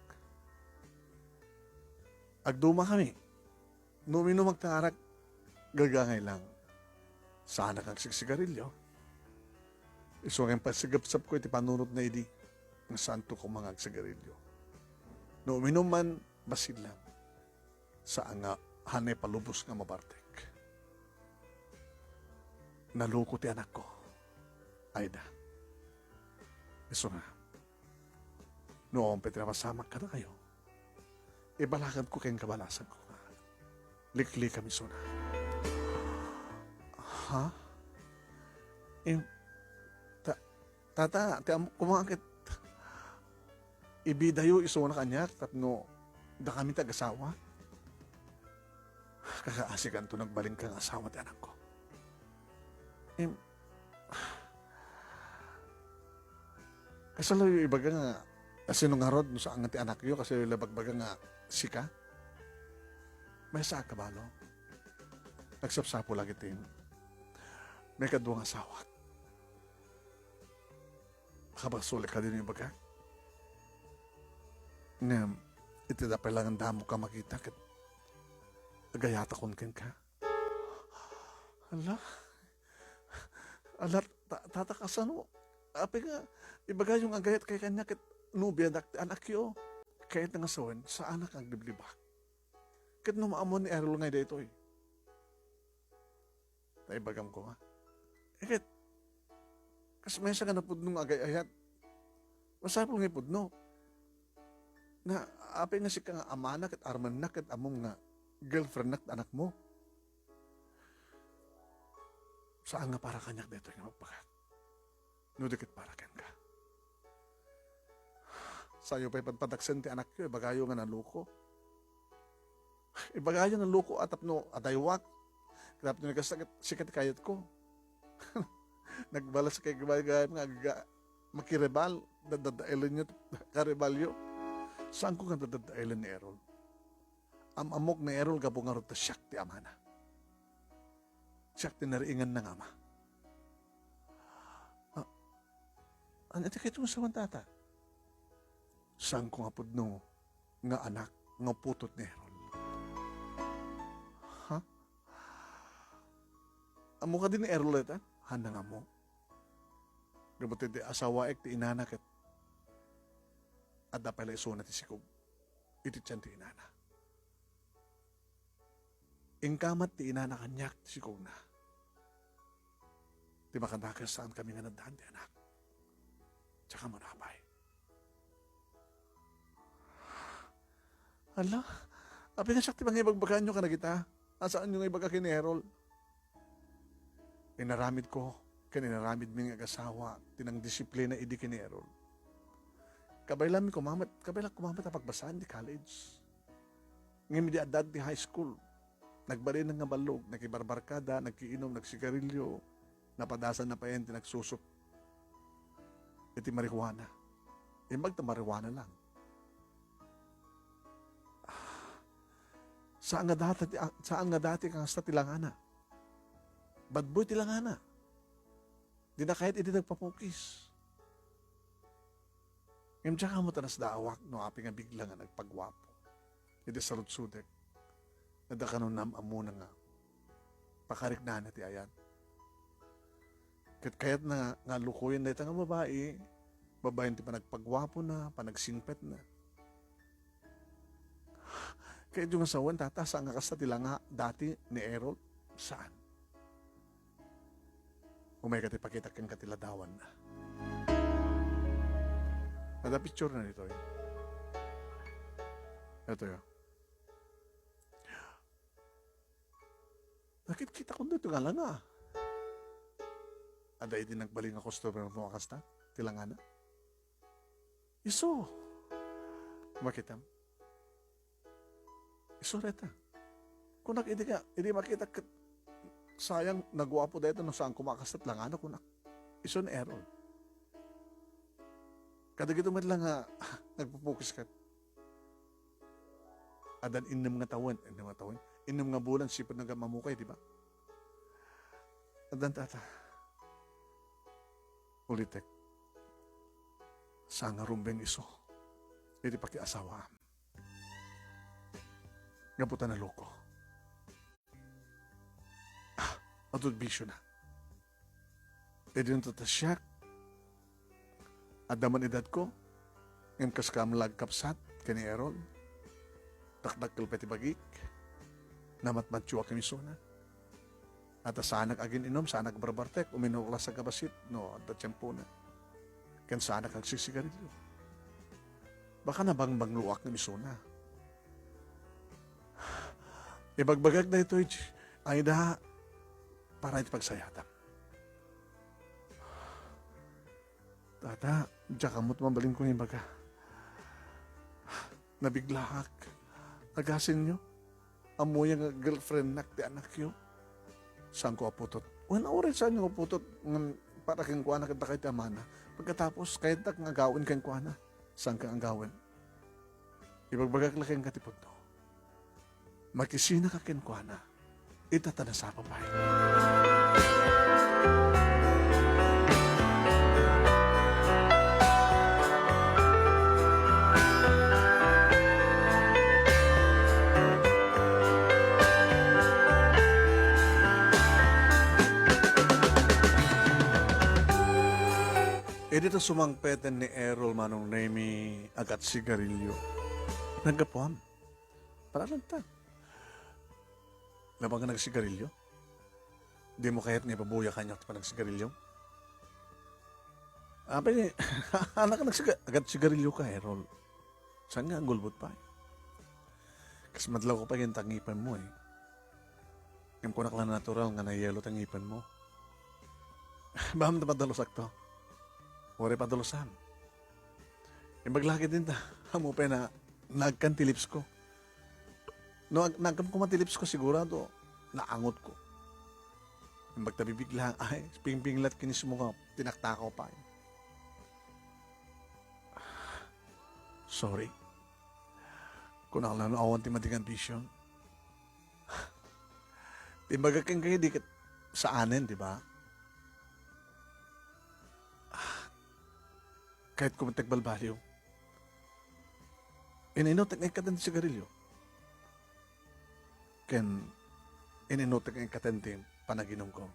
Agduma kami. No uminumak ti arak, gagangay lang. Saanak agsigsigarilyo. Isu nga impasigapsapko iti panunotna idi nga saanto koma nga agsigarilyo. No uminum man, bassit lang. Saan nga hanay palubos nga mabartek. Naloko ti anakko. Aida. Isu nga, no awan pay ti napasamak kadakayo, ibalakadko ken kabalasangko nga liklikam isuna. Ha? Em, ta-, tata, ti ammok koma ket ibidayo isuna kaniak tapno dakami ti agasawa. Kakaasikanto nagbalinka nga asawa ti anakko. Em, kasalayo ibaga nga, asino ngarud no saan nga ti anakyo, kasalayo la bagbaga nga sika? Maysa a kabalo. Nagsapsapulak iti maikadua nga asawak. Makabagsulik kadi no ibaga? Ngem, iti dapay la nga damok a makita ket agayatakon kenka. Ala? Ala, ta-, tata, kasano? Apay nga, ibagayo nga agayatko kaniak ket nobiadak ti anakyo. Kayatna nga sawen, saanak nga agliblibak. Ket no maammo ni Errol nga daytoy. Ta ibagam koma. Iket, kas maysa nga napudno nga agay-ayat. Masapul nga ipudno. Nga, apay nga sika nga amana ket armenna ket ammom nga girlfriendna ti anakmo. Saan nga para kaniak daytoy nga mabagak. No di ket para kenka. Sayo pay padpadaksen ti anakyo, ibagayo nga naloko. Ibagayo naloko a tapno adaywak. Tapno ni kasta ket sika ti kayatko. Nagbalas kay gayam nga aga-, makiribal, dadadaelen yo, karibalyo. Saanko nga dadadaelen ni Errol. Am-ammok ni Errol gapu ngarud ta siak ti amana. Siak ti nariinganna nga ama. Ah, ania ti kayatmo nga sawen, tata? Saanko nga pudno nga anak nga putod ni Errol. Ha? Ammo kadi ni Errol dayta? Haan nga ammo. Gapu ti asawaek ti inana ket adda pay la isuna ti sikog iti tian ti inana. Inkamat ti inana kaniak ti sikogna. Ti makadakes, saan kami nga naddaan ti anak. Diak ammo apay. Ala, apay nga siak ti pangibagbagaanyo kadagita? A, saanyo nga ibaga ken ni Errol? Inaramidko ken inaramidmi nga agasawa ti nangdisiplina idi ken ni Errol. Kabaylanmi koma met, kabaylan koma met a pagbasaan ti college. Ngem idi adda ti high school, nagbalin nga ballog, nakibarbarkada, nagkiinom, nagsigarilyo, napadasan na payen ti nagsusup iti marijuana. Imbag ta marijuana lang. Saan nga dati, saan nga dati kasta ti langana. Badboy ti langana. Di na kayat idi nagpapukis. Ngem diak ammo ta nasdaawak no apay nga bigla nga nagpaguapo. Idi sarudsodek, adda kano nam-ammona nga pakariknana ti ayat. Ket kayatna nga lukoyen dayta nga babai, babaen ti panagpaguapona, panagsingpetna. Kayatyo nga sawen, tata, saan nga kasta ti langa dati ni Errol? Saan? Umayka ti pakitak kenka ti ladawanna. Adda picture na ditoy. Ito yo. Nakitkitakon daytoy nga langa. Adda idi nagbalin nga customer mo a kasta ti langana? Isu. Makitam? Isu dayta. Kunak idi ka, idi makitak ket, sayang, naguapo dayta no saan koma a kasta ti langana, kunak. Isu ni Errol. Kadagito met lang nga nagpupukis ket. Addan innem nga tawen, innem nga tawen, innem nga bulan, sipud nga mamukay, di ba? Addan, tata. Ulitek. Saan nga rumbeng isu iti pakiasawaam. Gapu ta naloko. Ah, adu ti bisiona. Idi natatassiak, adda man edadko, ngem kas kaamlag kapsat ken ni Errol, dakdakkel pay ti bagik, namatmatioak ken isuna. Ata saanak agin-inom, saanak barbartek, uminuklas a gabasit no adda tiempona. Ken saanak agsisigarilio. Baka nabangbangloak ken isuna. Ibagbagak daytoy, Aida, para iti pagsayatam. Tata, diak ammo ti mabalinko nga ibaga. Nabiglaak. Agasenyo, ammoyo nga girlfriendnak ti anakyo. Saanko a putot. Wen, uray saanyo nga putot, ngem para kenkuana ket dakay ti amana. Pagkatapos, kayatnak nga agawen kenkuana. Saanka nga agawen. Ibagbagak la kenka ti pudno. Makisinaka kenkuana. Ita ta nasapa pay. Idi ta sumangpeten ni Errol, Manong Nemy, agat sigarilyo. Naggapuam. Paralanta. Labangan nagsigarilyo? Dimo kayat nga ipabuya kaniak ti panagsigarilyo? Apay, anak, nagsiga-, agat sigarilyo ka, Errol. Saan nga agulbot pay? Kas madlaw ko pay ken ta ngipenmo, eh. Ngem kunak la natural nga nayelo ta ngipenmo. Bam ta padalusak to. Uray padalusam. Imbag la ket dinta, ammo pay na, naagkan ti lips ko. No ag-, naagkan koma ti lips ko, sigurado, naangot ko. Imbag ta bibigla, ay, pingpinglat ken ismo nga tinaktakaw pay. Sorry. Kunak la no awan ti madi nga ambision. Ti imbagak kenka idi ket saanen, di ba? Kayatko met ti agbalbaliw. In-inutek nga ikkaten ti sigarilyo. Ken in-inutek nga ikkaten ti panaginumko.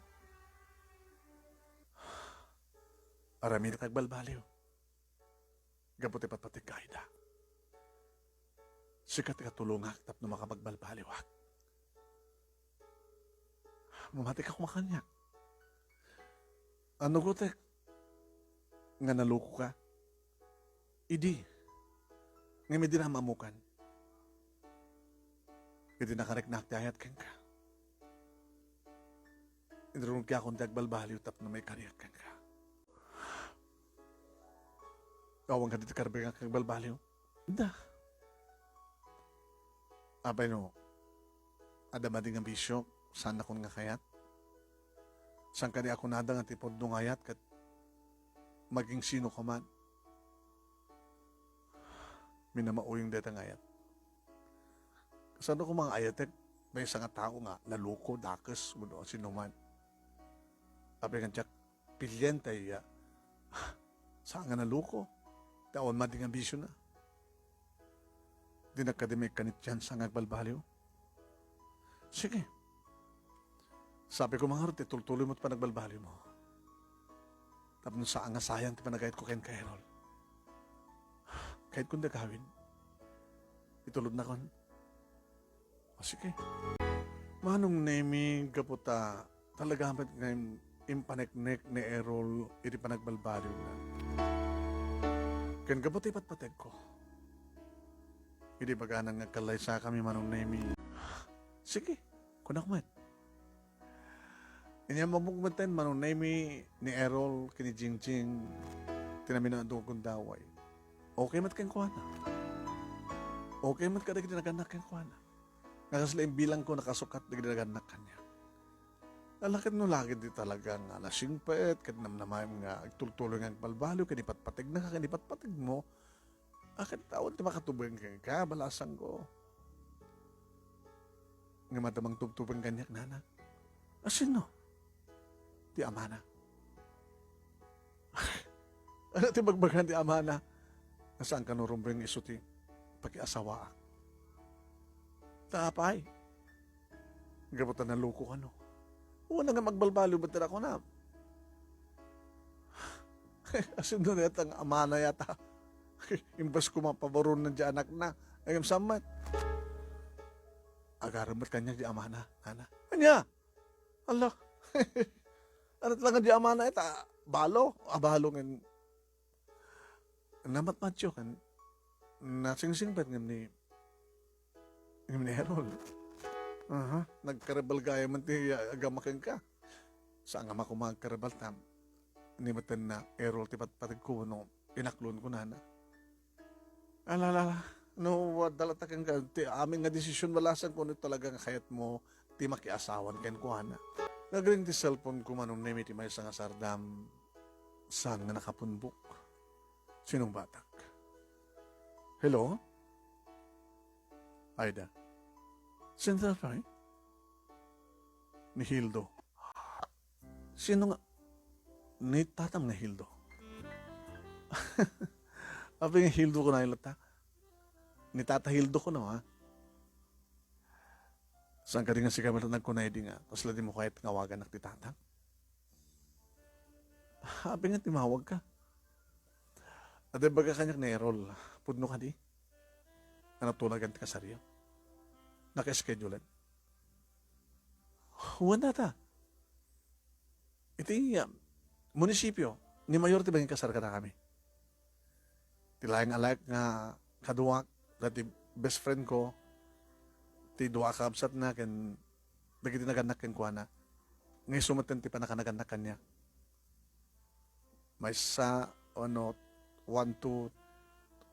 Aramidek nga agbalbaliw. Gapu ti patpatik, Aida. Sika ti katulongak tapno makapagbalbaliwak. Mamatika koma kaniak. Anugotek nga naloko ka? Idi. Ngem idi na am-ammokan. Idi nakariknaak ti ayat kenka. Inrunogakon ti agbalbaliw tapno maikariak kenka. Awan kadi ti karibagak nga agbalbaliw? Da. Apay no, adda madi nga bisio, saannakon nga kayat? Saan kadi a kunada nga ti pudno nga ayat ket maging sino ka man? Minamauyong dayta nga ayat. Kasano koma nga ayatek maysa nga tao nga naloko, dakes, wenno sinuman? Apay nga diak pilien ta iya. Saan nga naloko? Ta awan madi nga bisiona. Dinak kadi maikkan iti tiansa nga agbalbaliw? Sige. Sabi ko, mangarud ti tultuloy mo ti panagbalbaliw mo. Tapno saan nga sayang ti panagayat ko ken ka, Errol. Kayat ko nga gawin. Itulod na kon. O, sige. Manong Nemi, gapu ta talaga met nga im-, impaneknek ni Errol iti panagbalbaliwna. Ken gapu ta ipatpateg ko. Idi baganan nga agkallaysakami, Manong Nemi. Sige, kunak met. Inyam a bugmeten, Manong Nemi, ni Errol ken ni Jingjing, ti naminadong gundaway. Okay met kenkuana. Okay met kadagiti nagannak kenkuana. Nga kasla imbilangko nakasukat dagiti nagannak kaniak. Ala ket no lagid di talaga nga nasingpet ket namnamaem nga agtultuloy nga agbalbaliw ken ipatpategna ken ipatpategmo, a, ket awan ti makatubeng kenka, balasangko. Ngem adda mangtubtubeng kaniak, nana. A, sino? Ti amana. Ano ti bagbagaan ti amana? Nga saan kano rumbeng isu ti pakiasawaak? Ta apay? Gapu ta naloko kano. Wen nga agbalbaliw met ti kunam. Asino dayta nga amana yata? Imbes ko mapabaron na di anakna. Ay, ngem sammet. Agarem met kaniak di amana, nana. Ania? Ala. Ano talaga di amana ita? Balo? Abalo ngan namatmatyo kan nasingsingpet ngem ni, ngem ni Errol. Aha, nagkaribal gayam ti agama kenka. Saan nga makuma agkaribal ta ni metten na Errol ti patpategko no inaklon ko nana. Ala, ala, ala. No, adda latta kenka ti amin nga desisyon, balasangko no talaga nga kayatmo ti makiasawan kenkuana. Nagring ti cellphone ko, Manong Nemi, ti maysa nga sardam. Saan nga nakapunbok? Sinong batak? Hello? Aida. Sino, pay? Ni Hildo. Sino nga? Ni tatam nga Hildo. Apay nga Hildo kunayo latta? Ni tata Hildo kuno, ha? Saan kadi nga sika met nagkuna idi nga kasla dimo kayat nga awaganak ti tatam? Apay nga timawag ka? Adda ibaga kaniak ni Errol, pudno kadi? Nga natunagan ti kasaryo? Naka-schedulean? Wen, tata. Iti, ah, munisipio, ni Mayor ti mangikasar kadakami. Ti laeng a laek nga kaduak, dagiti best friend ko, ti dua a kabsatna, ken dagiti nagannak kenkuana. Nga isu metten ti pannakanagannak kaniak. Maysa, ano, one, two,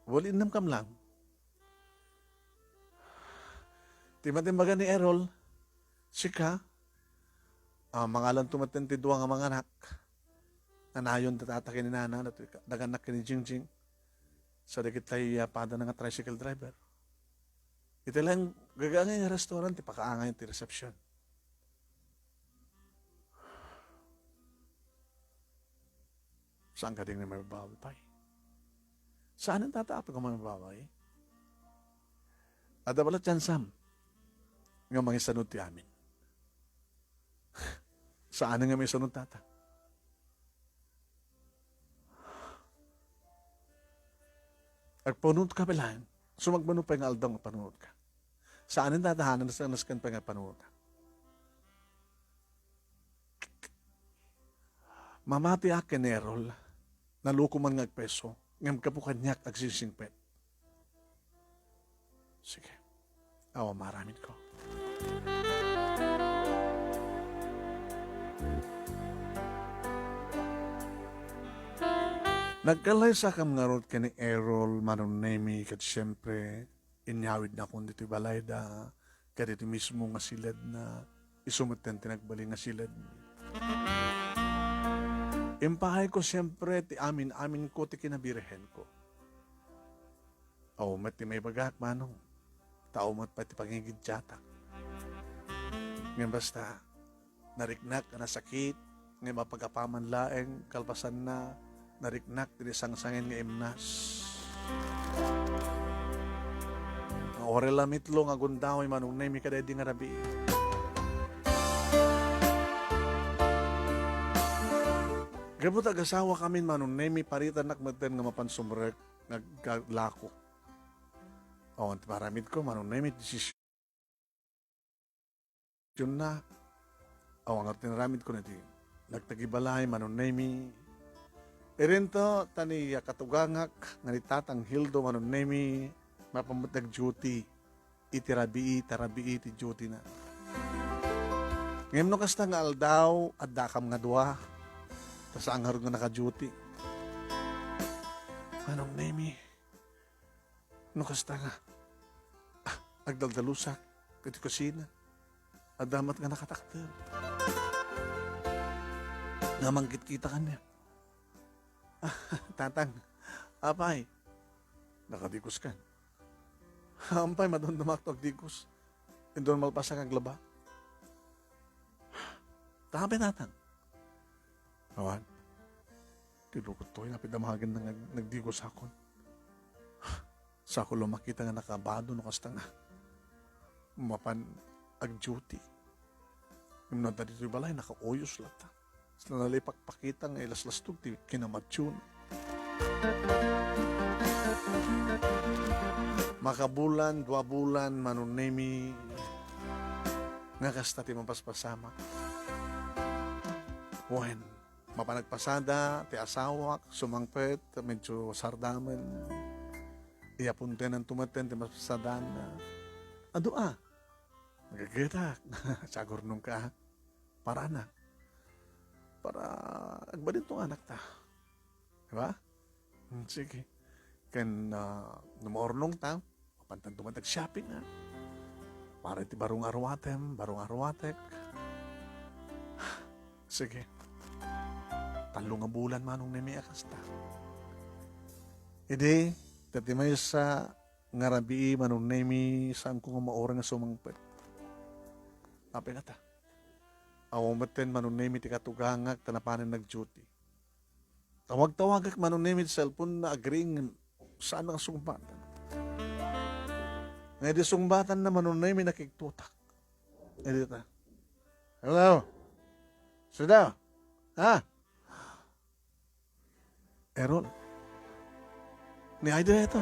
well, innem kam lang. Ti mati ibaga ni Errol, sika, ah, mangalanto metten ti dua nga manganak. Nanayon ti tata ken ni nana, dagiti nagannak ken ni Jingjing. Sa dagiti, ah, padana nga tricycle driver. Iti lang gagaangay nga restaurant, ti pakaangay ti reception. Saan kadi nga mababawi pay? Saan, tata, apay nga mababawi? Adda pay la tiansam nga mangisanud ti amin. Saan nga maisanud, tata? Agpanunotka pay laeng. Sumagmamano pay nga aldaw nga agpanunotka. Saan, tata, a nasken pay nga agpanunotka. Mamatiak ken Errol, naloko man nga agpayso, ngem gapu kaniak agsingsingpet. Sige. Awan maaraminko. Nagkallaysakam ngarud ken ni Errol, Manong Nemy, ket siempre, inyawidnakon ditoy balayda, kaditoy mismo nga siledna, isu metten ti nagbalin nga siledmi. Impaayko siempre ti amin-aminko ti kinabirhenko. Awan met ti maibagak, Manong. Tao met pay ti pangigiddiatak. Ngem basta, nariknak a nasakit, ngem apagapaman laeng, kalpasanna, nariknak ti sangsangen nga imnas. Nga Orela mitlo nga agundaway, Manong Nemy, kadaydi nga rabii. Gapu ta agasawakamin, Manong Nemy, paritannak metten nga mapan sumrek nga agkalako. Awan ti maaramidko, Manong Nemy, desisionna. Awan ngarud ti naaramidko iti nagtagibalay, Manong Nemy. Idinto, ta ni a katugangak nga ni Tatang Hildo, Manong Nemy, mapan met nag-duty iti rabii, ta rabii ti duty-na. Ngem no kasta nga aldaw, addakam nga dua, ta saan ngarud nga naka-duty. Manong Nemy, no kasta nga, ah, agdaldalusak iti kusina, adda met nga nakatakder nga mangkitkita kaniak. Tatang, apay, nakadikoskan? Apay, madamdamak ti agdikos. Inton malpasak aglaba. Tapay, Tatang. Awan. Ti lukot toy, napidamagen nga nag-, nagdikosakon. Sako la makita nga nakabado no kasta nga mapan ag-duty. Ngem no adda ditoy balay, nakauyos latta. Saan la ipakpakita nga ilaslastog ti kinamatyon. Makabulan, dua bulan, Manong Nemy, nga kasta ti mapaspasamak. Wen, mapan agpasada ti asawak, sumangpet, medyo sardamen. Iyapuntenanto metten ti mapasadaanna. Adu a, nagaggetak. Sagurnongka, a. Para anak. Para agbalinto nga anakta. Diba? Hmm, sige. Ken, ah, no maurnongta, mapantanto met ag-shopping, a. Para iti baro nga aruatem, baro nga aruatek. Sige. Tallo nga bulan, Manong Nemy, a kasta. Idi, ta ti maysa nga rabii, Manong Nemy, saanko nga maureng a sumangpet. Apay ngata? Awan metten, Manong Nemy, ti katugangak ta napanen nag-duty. Tawag-tawagak, Manong Nemy, ti cellphone-na, agring, saan nga sungbatan. Nga idi sungbatanna, Manong Nemy, nakigtotak. Idi ta. Hello? Sino? Ha? Errol, ni Idol ito.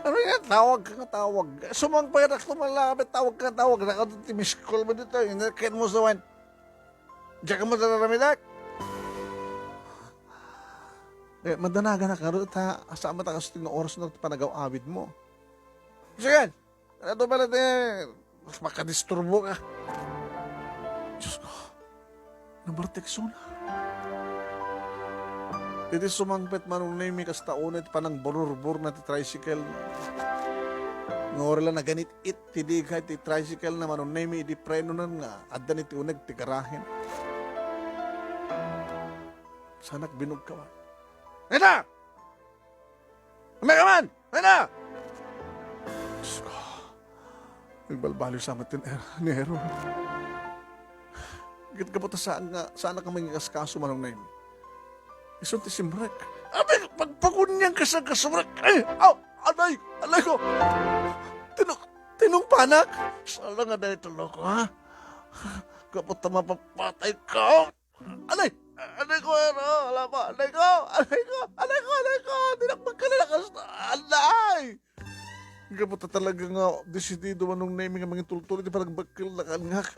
Ano yan? Tawag ka nga tawag. Sumangpet ak tumalabit, tawag ka nga tawag. Nakadto ti miss call mo dito. Ken mo sa wen. Diyan ka mo sa ramidak. Eh, madanagan na ka rin, ta, asa mo ta kaso nga oras na panagaw-awid mo. Sige! Ano to pala ti, mas makadisturbo ka. Diyos ko, nabarteksona. Iti sumangpet, Manong Nemy, kasta unay ti panangbururbur na ti tricycle. Nga uri la naganit-it ti diga iti tricycle na, Manong Nemy, idi preno na nga adda ni ti uneg ti garahen. Sanak binugkawan. Ita! Umay ka man! Ano? Diyos ko. Nagbalbaliw sa amat ni Er-, ni Errol. Ket gapu ta saan nga, saan ka manginkaskaso, Manong Nemy. Isun ti simrek. Abay, pagpagunyan ka sa kasumrek. Ay, aw, anay, anay ko. Tinuk-, tinungpanak. Sala nga dahil tulo ko, ha? Gapu ta mapapatay ka. Anay! Anay ko, ano? Ala pa, anay ko! Anay ko! Anay ko! Anay ko! Di na magkalalakas na! Anay! Gapu ta talaga nga desidido, Manong Nemy, nga mangitultuli ti panagbakkel na kannak.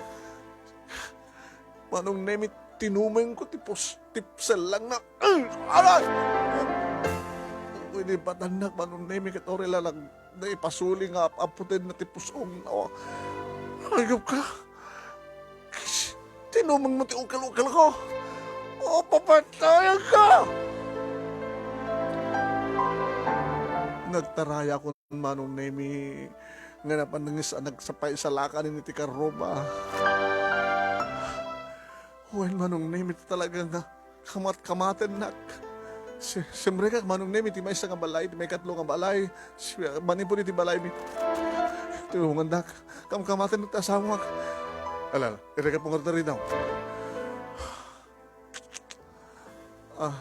Manong Nemy, tinumeng ko ti pos-, ti sellang na. Ay! Anay! Inibatannak, Manong Nemy, ket uri la nag-, naipasuli nga ap-aputen na ti pusong na. Ayop ka! Tinumengmo ti ukel-ukelko. O, papatayenka! Nagtarayakon, Manong Nemi, nga napanangis a nagsapay salakan iti karruba. Wen, Manong Nemi, talaga nga kamat-kamatennak. Si-, simrekak, Manong Nemi, ti maysa nga balay, ti maikatlo nga balay. Si-, manipud iti balaymi, tulongandak. Kamkamatennak ti asawamak. Ala, ala, irikapon ngarud dayta. Ah,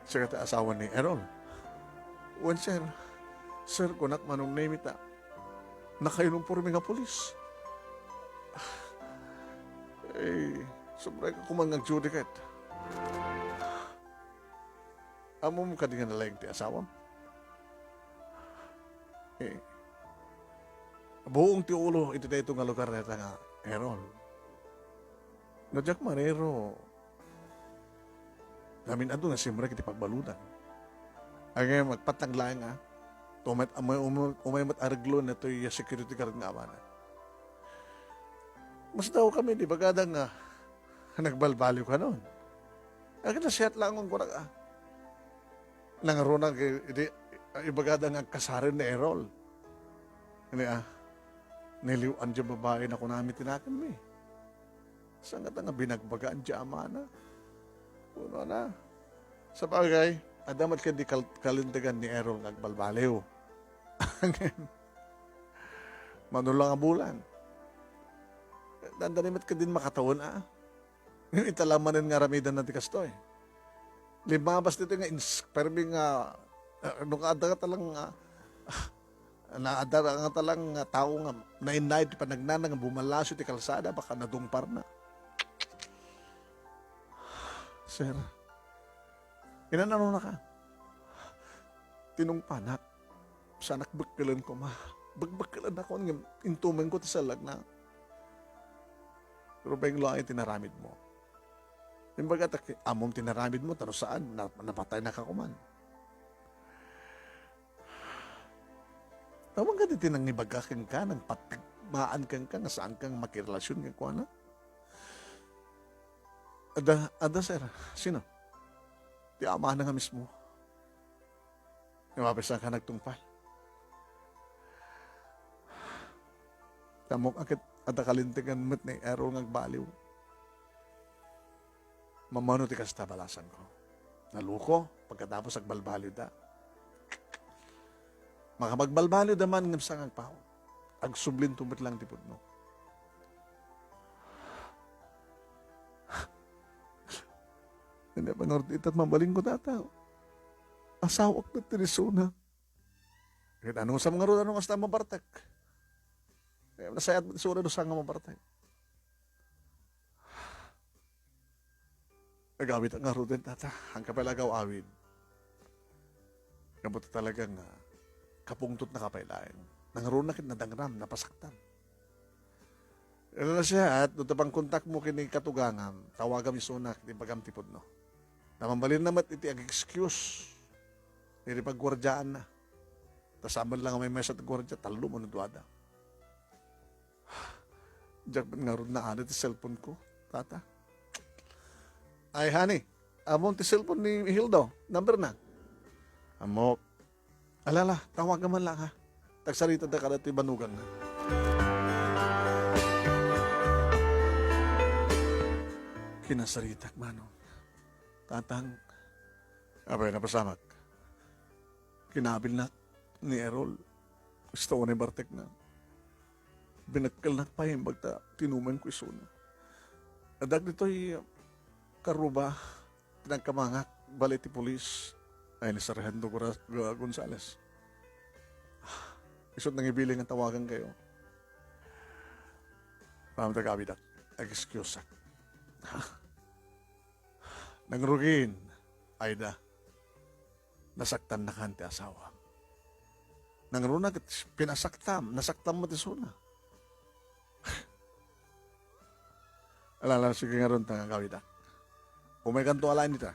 sika ti asawa ni Errol? Wen, sir. Sir, kunak, Manong Nemi, ta nakainumporme nga pulis. Eh, sobra ka kuman nga agjudikat. Ammom kadi nga nalaing ti asawam? Eh, buong ti ulo iti daytoy nga lugar dayta nga Errol. No diak mariro, ngamin adu nga simrek iti pagbaludan. Ay, agpatag laeng, a. Umay, umay, umay, umay met areglo natoy security guard nga amana. Mas daw kami, di bagada nga nagbalbaliw kanon. Agin nasiat langon kunak, a. Nangruna, idi, ibagada nga agkasaren ni Errol. Ini, a, niliw-an diay babai na kunami ti nakemmi. Saan nga ta nga binagbagaan diay amana? Kunana. Sabagay, adda met kadi kal-, kalintegan ni Errol nga agbalbaliw. Mano la nga bulan. Dandani met kadin makatawen, a. Ita la manen nga aramidenna ti kastoy. Limmabas ditoy nga ins-, permi nga, ah, no kaadda nga talang, ah, naadda nga talang nga tao nga nainnayon ti panagnana nga bumalaso ti kalsada, baka nadungparna. Sir, inananonaka? Tinungpanak. Saanak bekkelen koma. Bekbekkelennakon ngem intumengko ti sellagna. Pero bain laeng ti naramidmo. Imbaga ta ki-, ammom ti naramidmo, ta no saan, na-, napataynaka koman. Awan kadi ti nangibaga kenka, nangpattigmaan kenka nga saanka nga makirelasion kenkuana? Adda, adda, sir. Sino? Ti amana nga mismo. Nga mapisanka nagtungpal. Ammok a ket adda kalintegan met ni Errol nga agbaliw. Mamano ti kasta, balasanko. Naluko, pagkatapos agbalbaliwda. Makapagbalbaliwda man ngem saan nga agpaut. Agsublinto met lang ti pudno. Ania pay ngarud ita ti mabalinko, tata? Asawak met ti isuna. Ket anusam ngarud, ania kasta a mabartek? Eh, nasayaat met isuna no saan nga mabartek. Agawid ngaruden, tata. Saan ka pay la agaw-awid. Gapu ta talaga nga kapungtotnaka pay laeng. Nangruna ket nadangram, napasaktam. Ania la siak, no ta pangkontakmo ken ni katugangam, tawagam isuna ket ibagam ti pudno. Namambalinna met iti ag-excuse iti pagguardiaanna. Ta saan met la nga maymaysa ti guardia, tallo wenno duada. Diak met ngarud naada ti cellphone-ko, tata. Ay, honey, ammom ti cellphone ni Hildo? Number na? Ammok. Ala, ala, tawagam man lang, ha. Tagsaritada kadatoy banogangna. Kinasaritak, Manong. Tatang. Apay, napasamak? Kinabilnak ni Errol. Kasta unay bartekna. Binekkelnak pay imbag ta tinumengko isuna. Adda ditoy karruba, pinagkamangak, balay ti pulis. Ay, ni Sargento Gora-, Go-, Gonzales. Isut nangibiling nga tawagankayo. Ma'am, tagabidak. Excuse-ak. Nangrugin, Aida. Nasaktannakan ti asawam. Nangruna ket pinasaktam, nasaktam met isuna. Ala, ala, sige ngarud ta nga agawidak. Umaykanto alaen dita.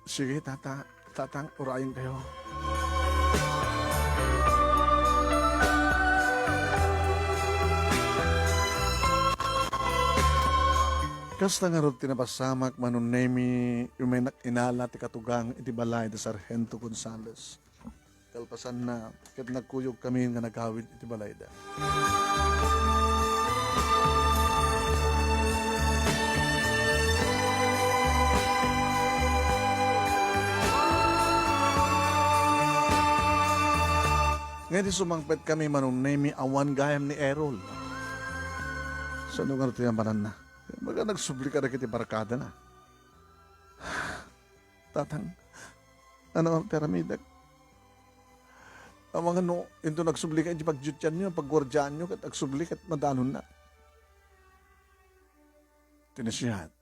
Sige, tata, tatang, urayenkayo. Kasta ngarud ti napasamak, Manong Nemy, imaynak inala ti katugang iti balay da Sargento Gonzales. Kalpasanna, ket nagkuyogkami nga nagawid iti balayda. Nga idi sumangpetkami, Manong Nemy, awan gayam ni Errol. Saan ngarud ti namananna? Baga nagsubli kadagiti barkadana. Tatang, ano ti aramidek? Amangan no, inton agsubli ka iti pagdiutyanyo, pagguardiaanyo, ket agsubli ket madanonna. Ti nasayaat.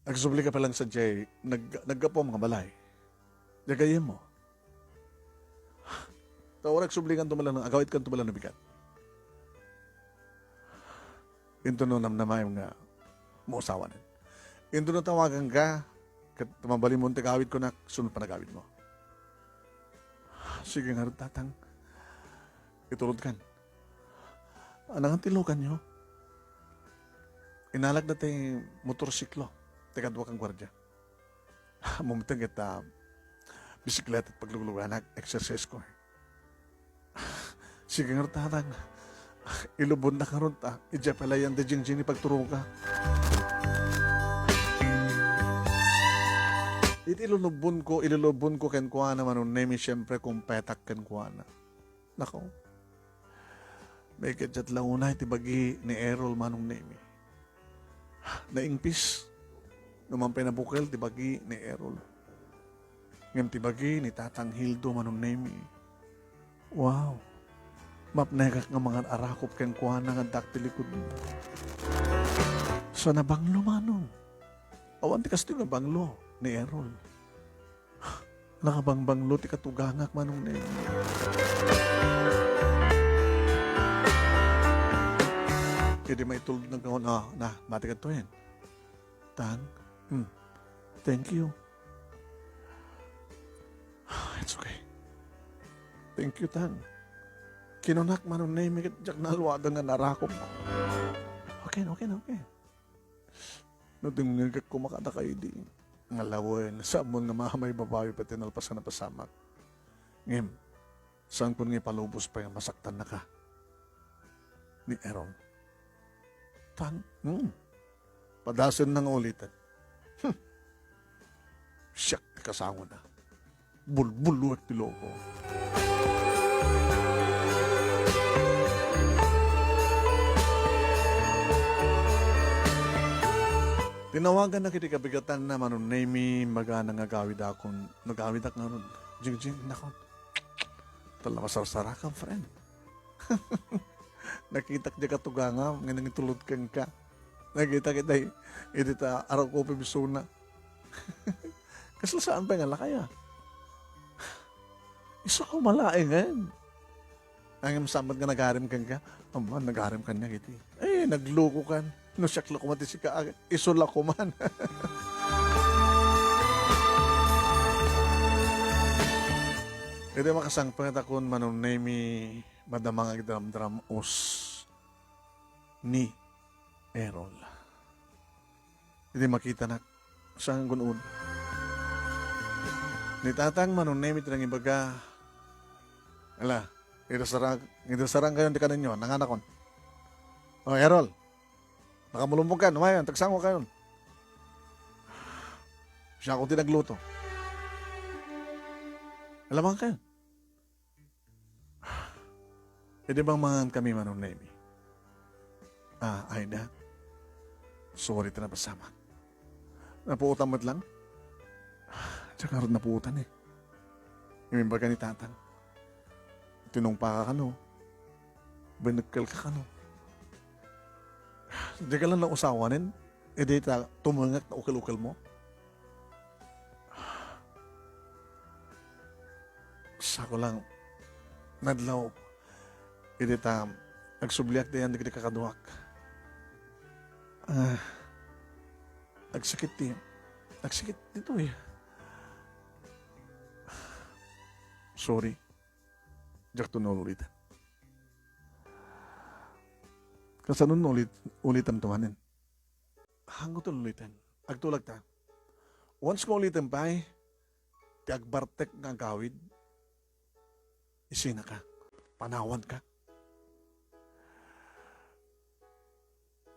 Agsubli ka pa lang sadiay nag-, naggapuam nga balay. Diay gayyemmo. Ta wen agsubli kanto man lang, agawidkanto man lang no bigat. Inton no namnamaem nga maasawanen. Inton no tawaganka, ket mabalinmo ti agawidko, nak, sunod panagawidmo. Sige ngarud, Tatang. Itulodkan. Anangan ti lukanyo? Inalak daytoy motorsiklo ti kadua ken guardia. Mamteng ket, ah, bisikleta ti paglugluganak, exercise ko. Sige ngarud, Tatang. Ilubonnak ngarud, ah, idiay palayan ti Jingjing ipagturoka. Iti ilulubonko, ilulubonko kenkuana, Manong Nemy, siyempre, kumpetak kenkuana. Nako. May kadiat la unay ti bagi ni Errol, Manong Nemy. Naingpis. Numan pay nabukel ti bagi ni Errol. Ngem ti bagi ni Tatang Hildo, Manong Nemy. Wow. Mapnekak nga mangan arakop kenkuana nga addak ti likudmo. Sa nabanglo, Manong. Awan ti kastoy nga banglo ni Errol. Nakabangbanglo ti katugangak, Manong Neng. Idi maitulod na kaon, ah, na, mati kadto yan. Tang, hmm, thank you. It's okay. Thank you, Tang. Kinunak, Manong Neng, ket diak naaluaden nga narakop. Okay, okay, okay. No dengngegak koma kadaka idi, nga lawen, saan mon nga maamay babawi pay ti nalpas a napasamak. Ngem, saanko nga ipalubos pay nga masaktannaka ni Errol. Tan, hmm, padasenna nga uliten. Hmm. Siak ti kasangona. Bulbuluek ti loko. Tinawagannak iti kabigatanna, Manong Nemy, imbagana nga agawidakon, nagawidak ngarud. Jingjing, nako. Tala masarsarakan, friend. Nakitak diay katugangam nga nangitulod kenka. Nakitak iti, iti ta arakop isuna. Kasla saan pay nga lakaya? Isu koma laengen. Ngem saan met nga nagarim kenka? Amman, nagarim kaniak iti. Eh, naglokokan. No siak la koma ti sika, ah, isu la koman. Iti makasangpetakon, Manong Nemy, madama nga agdramdram-os ni Errol. Idi makitanak, saan nga gun-od. Ni Tatang, Manong Nemy ti nangibaga, ala, idasarang, idasarang kayon ti kanenyo, nanganakon. O, Errol, nakamulumog kan, umayon, tagsango kayon. Siakon ti nagluto. Alamang kayon. Idi mangmangan kami, Manong Nemy. Ah, Aida. Sorry ta napasamak. Napuotan met lang. Diak ngarud napuotan eh. Imbaga ni Tatang. Tinungpa ka kano. Binekkel ka kano. Diak la nausawanen. Idi ta tumengek ta ukel-ukel mo. Sako lang, nadlaw, idi ta agsubliak diay dagiti kakaduak. Ah, agsakit ti, agsakit ditoy. Sorry. Diakto naulitan. Kasano no ulit, ulitanto manen? Haanko ti uliten. Agtulagta. Once nga uliten pay, ti agbartek nga agawid, isinaka. Panawanka.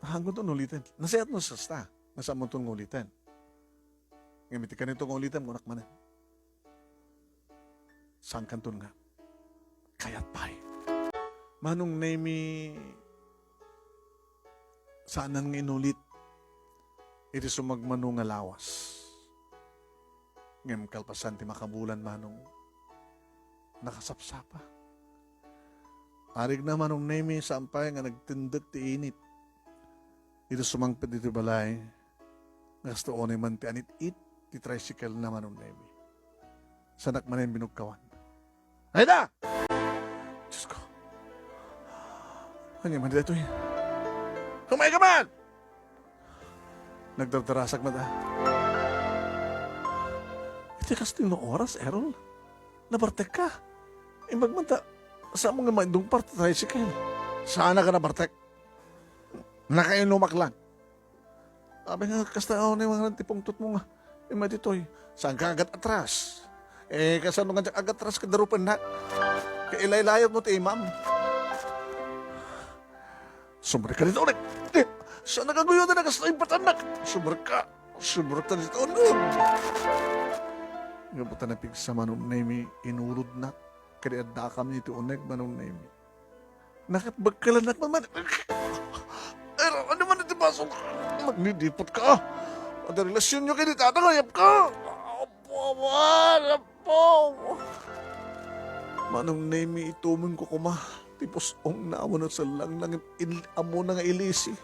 Haanko ton uliten. Nasayaat no kasta. Nasayaat mo ton nga uliten. Ngem iti kanito nga uliten, kunak manen. Saankan ton nga. Kayat pay. Manong Nemi, saanan nga inulit iti sumagmamano nga lawas. Ngem kalpasan ti makabulan, Manong, nakasapsapa. Arigna, Manong Nemi, saan pay nga nagtindek ti init. Iti sumangpet iti balay, nga kasta unay man ti anit-it ti tricycle na, Manong Nemi. Saanak manen binugkawan. Ay da! Diyos ko. Ania man daytoy? Kumayka man! Nagdardarasak man, ah. Iti kasta nga oras, Errol? Nabartek ka. Imbag man ta, saan mo nga maidungpar ti tricycle? Saan ka nabartek? Nakainumak lang. Abi nga, kasta unay nga ti pungtot mo nga. Ima ditoy, saan ka agatras? Eh, kasano nga diak agatras ket darupennak? Kailaylayat mo ti imam. Sumrek ka ditoy, Onek. Eh, saan nga aguyod na kasta impatannak? Sumrek ka. Sumrek ka ditoy, Onek. Nga buta napigsa, Manong Nemi, inulodnak. Kadi addakam iti Onek, Manong Nemi. Nakatbagkalannak man. Ay, ano man iti basok? Magnidipot ka. Ada relasyonyo ken ni Tatang, ayab ka. Apo, apo, apo. Manong Nemi, itumonko koma ti pus-ong na wenno sellang na ngem il-, ammona nga ilisi.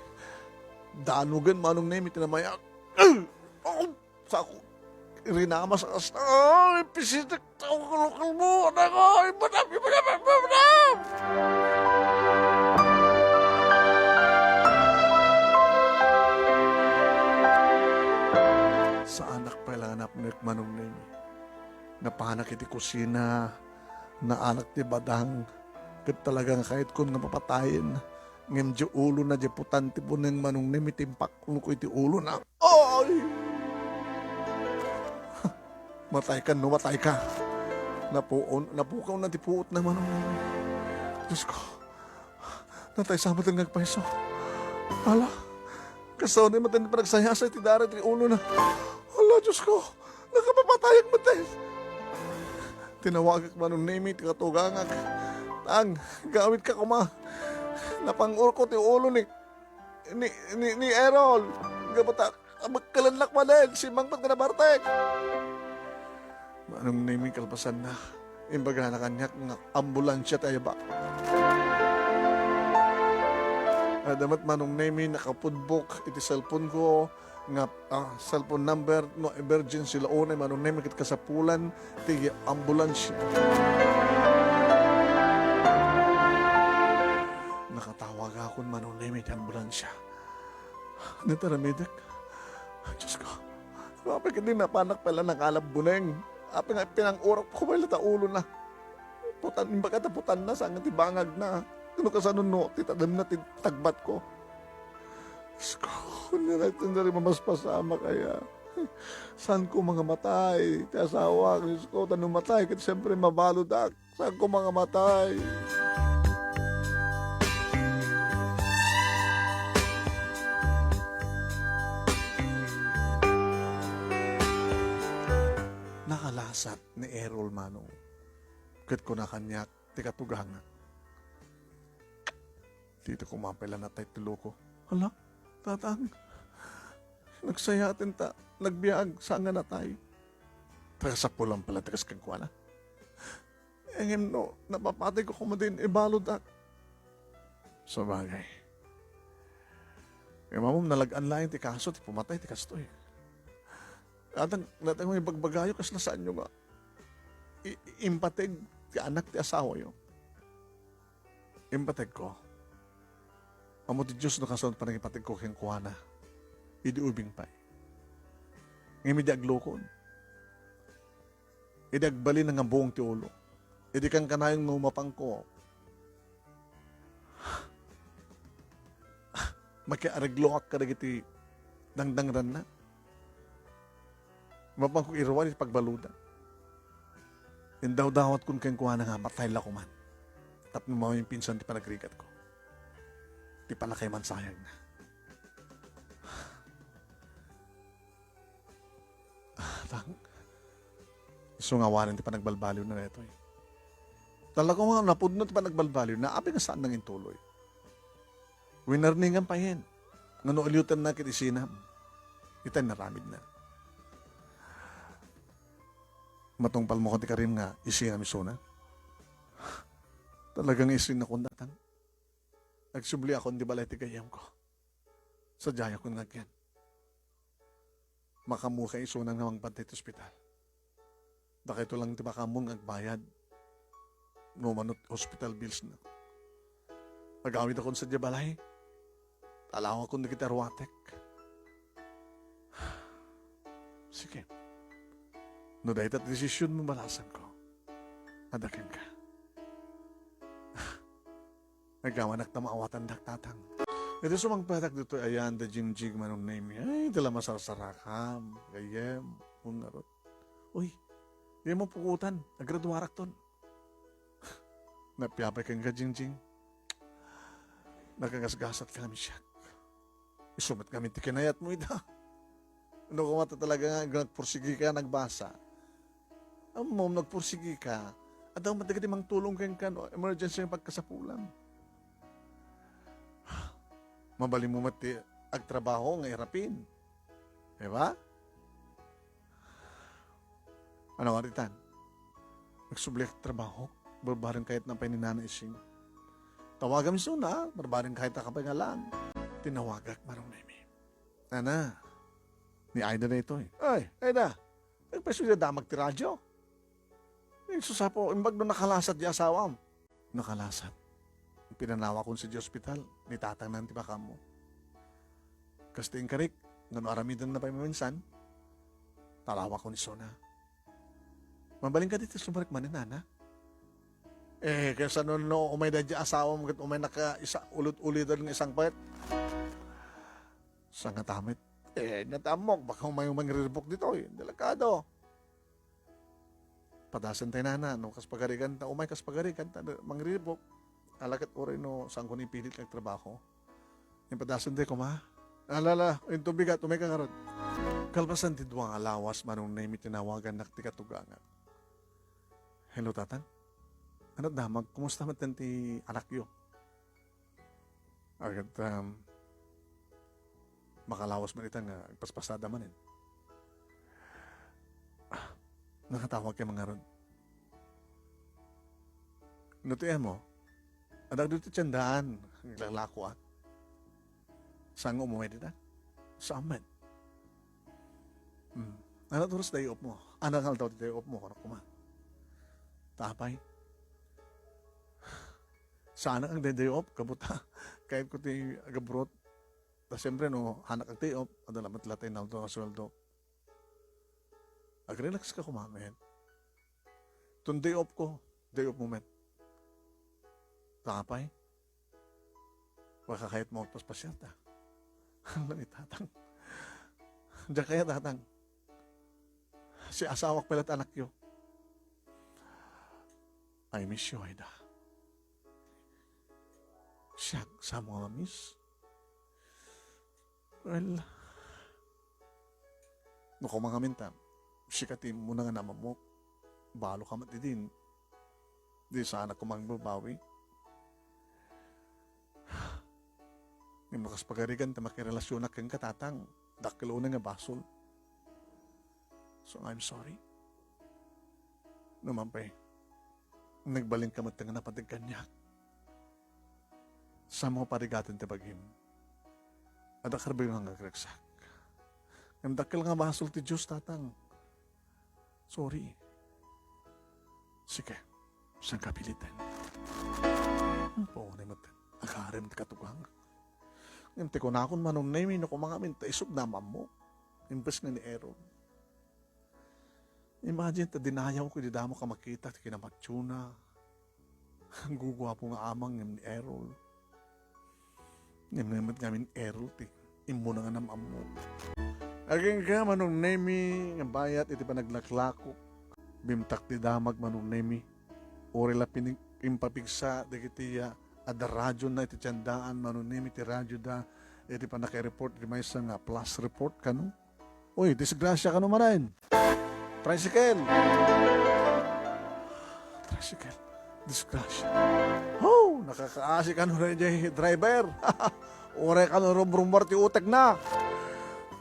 Danugen, Manong Nemi, ti namayag. Sako, rinamas a kasta. Ay, pisitek, tao, kalokal mo, anak, ay, madam, madam, madam, madam! Saanak pay la nga napnek, Manong Nemi. Napanak iti kusina, naanak ti badang, ket talaga nga kayetkon nga papatayen. Ngem diay ulona, diay putan ti buneng, Manong Nemi, ti impaknoko iti ulona. Ay! Matayka no matayka. Napuon, napukawna ti puotna, Manong Nemi. Diyos ko, natay sa met nga agpayso. Ala, kasta unay met ti panagsayasay ti dara iti ulona. Ala, Diyos ko, nakapapatayak met. Tinawagak, Manong Nemi, ti katugangak. Tang, gawidka koma. Napang-urko ti ulo ni, ni, ni, ni Errol. Gapu ta, abagkalannak manen, simmangpet nga nabartek. Manong Nemi, kalpasanna, imbagana kaniak nga ambulansia ti ayabak. Adda met, Manong Nemi, nakapudbok iti cellphone ko nga, ah, cellphone number no emergency la unay, Manong Nemi, ket kasapulan ti ambulansia. Nakatawagakon, Manong Nemi, ti ambulansia. Ania ti aramidek? Diyos ko, apay ket di napanak pay la nangalab buneng. Apay nga pinang-urak ko pay la ta ulona. Putan, imbag ta putanna, saan nga ti bangagna. No kasano no, ti tademna ti tagbatko. Diyos ko, ania daytoy nga mamaspasama kaya. Saanko nga matay, ti asawak, Diyos ko, ta no matay, ket siyempre mabaludak. Saanko nga matay. Nakalasat ni Errol, Manong. Ket kuna kaniak ti katugangak. Dita koma pay la natay ti loko. Hala, Tatang. Nagsayaaten ta nagbiag, saan nga natay. Taga sapulan pala ti kas kenkuana. Ngem no napapatayko koma din, ibaludak. Sabagay. Ngem ammom, nalag-an laeng ti kaso ti pumatay ti kastoy. Natang, natang ibagbagayo, kasla saanyo nga i-, i-, impateg ti anak ti asawayo. Impategko. Ammo ti Dios no kasano ti panangipategko kenkuana idi ubing pay. Ngem idi aglokon, idi agbalin nga buong ti ulo, idi kankanayon nga umapangko, makiaregloak kadagiti Dangdangranna. Mapanko iruar iti pagbaluda. Indawdawatkon kenkuana nga matay la koman. Tapno maminsan ti panagrigatko. Ti palakay mansayagna. Ah, tang-, isu nga awanen ti panagbalbaliwna daytoy. Talaga nga napudno ti panagbalbaliwna, apay nga saan nang intuloy. Winarningan payen. Ngano aliwtenna ket isina. Ita inaramidna. Matungpal mo ti karim nga isinam isuna. Talaga nga isinakon datang. Agsubliakon ti balay ti gayyemko. Sadiayakon nga agyan. Makaammoka isuna nga mangbantay ti ospital. Dakayto lang ti makaammo nga agbayad. No mano ti hospital billsna. Agawidakon sadiay balay. Talawakon dagiti aruatek. Sige. No dayta ti desisionmo, balasanko. Adda kenka. Nagamanak ta maawatandak, tatang. Iti sumangpetak ditoy ayan da Jingjing Manong Nemi. Ay, dala masarsarakam. Gayyem, ngarud. Uy, dimo pukutan. Agraduarakton. Napiapay kenka, Jingjing. Nakagasgasat ka kami siak. Isu met ngamin ti kinayatmo ita. No, koma ta talaga nga nagpursigi ka, nagbasa. Ammom, nagpursigi ka. Adda met dagiti mangtulong kenka no emergency nga pagkasapulam. Mabalinmo met ti agtrabaho nga irapin. Di ba? Ano nga ditan? Nagsubli ak trabaho. Barbareng kayat na pay ni Nana Ising. Tawagam isuna, barbareng kayat ka pay nga lang. Tinawagak, Manong Nemi. Nana, ni Aida daytoy. Ay, Aida, nagpaiso da damag ti radyo. Nagsusapo, imbag no nakalasat di asawam. Nakalasat. Pinanawakon sadiay ospital, ni tatangna ti makaammo. Kas ti inkarik, ngano aramidenna pay maminsan, talawakon isuna. Mabalinka ditoy, sumrek manen, Nana? Eh, kaysa no, no umay daydi asawam ket umay naka isa, ulit-ulitan nga isangpet. Sangata met. Eh, natammok, baka umay mangriribuk ditoy. Delikado. Padasen tay, Nana, no kas pagarigan ta, umay kas pagarigan ta, mangriribuk. Ala ket uray no saanko ni pilit nga agtrabaho. Impadasen tay koma. Ala, ala, inton bigat, umay ka ngarud. Kalpasan ti dua nga lawas, Manong Nemi, tinawagannak ti katugangak. Hello, Tatang. Ano damag, kumusta met ti anakyo? Agad, um, makalawas man ita nga agpaspasada manen. Ah, nakatawag kay mangarud. No ti emo, adag dito tiyan daan, naglalako, ah. Saan nga umaway dita? Sa amin. Hmm. Ano oras day off mo? Ano nga aldaw day off mo? Ano kuma? Tapay. Saan ang day off? Kabuta. Kahit ko ti agabrot. Ta siyempre, no, hanak agtay off, adda lamet latay naldo nga sweldo. Ag-relax ka kumamet. Tun day off ko, day off mo met. Tapay. Baka kayat mo agpaspasyal ta. Ano ni tatang? Diyan kaya tatang? Si asawak pala at anakyo. I miss you, Aida. Siak, sa mga miss. Well, no, kung mga minta, sika ti muna nga namamok, balo ka mat idin. Di sana ko mangbabawi. Ngem no kas pagarigan ta makirelasionak ken katatang, dakkel unay nga basol. So, I'm sorry. No man pay, nagbalin ka met nga napatig kaniak. Sa mga parigaten ti bagim, adda karbayo nga agraksak. Ngem dakkel nga basol ti Dios, tatang. Sorry. Sige, saan ka pilitan? Paunay met, agarem ti katugang. Ngem ti kunakon, Manong Nemi, no kumangamin ta isog namammo. Imbes nga ni Errol. Imagine ta dinayaw ko, di damo ka makita ti kinamatyona. Guguapo nga amang ngem ni Errol. Ngem namet ngamin Errol ti Immuna nga nam-ammo. Agingga, Manong Nemi, nga bayat iti panaglaklakok. Bimtak ti damag, Manong Nemi. Uray la pinig-, impapigsa dagiti, ah, adda radiona iti tiendaan, Manong Nemi, ti radioda iti pannakaireport iti maysa nga flash report kano. Uy, disgrasya kano manen. Tricycle. Tricycle. Disgrasya. Oh, nakakaasi kano daydiay driver. Uray kano rumrumbar ti utekna.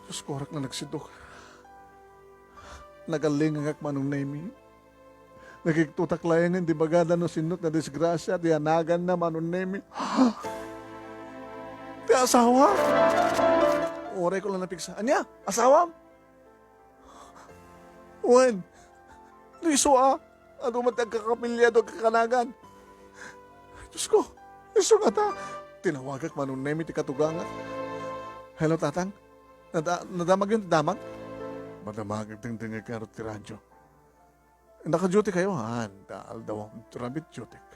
Diosko, arak nga nagsiduk. Nagalingagak, Manong Nemi. Nakigtotak laengen ti bagada no sinno ti nadisgrasya ti yanaganna, Manong Nemi. Ti asawa! Urayko la napigsa. Ania? Asawam? Wen, no isu a, adu met ti agkakapiliado, agkakanagan. Diosko, isu ngata. Tinawagak, Manong Nemi, ti katugangak. Hello, Tatang. Nada-, nadamagyo ti damag? Madamag, agdengdengngeg ngarud ti radio. Naka-duty kayo? Haan, ta aldaw, rabii ti dutyek.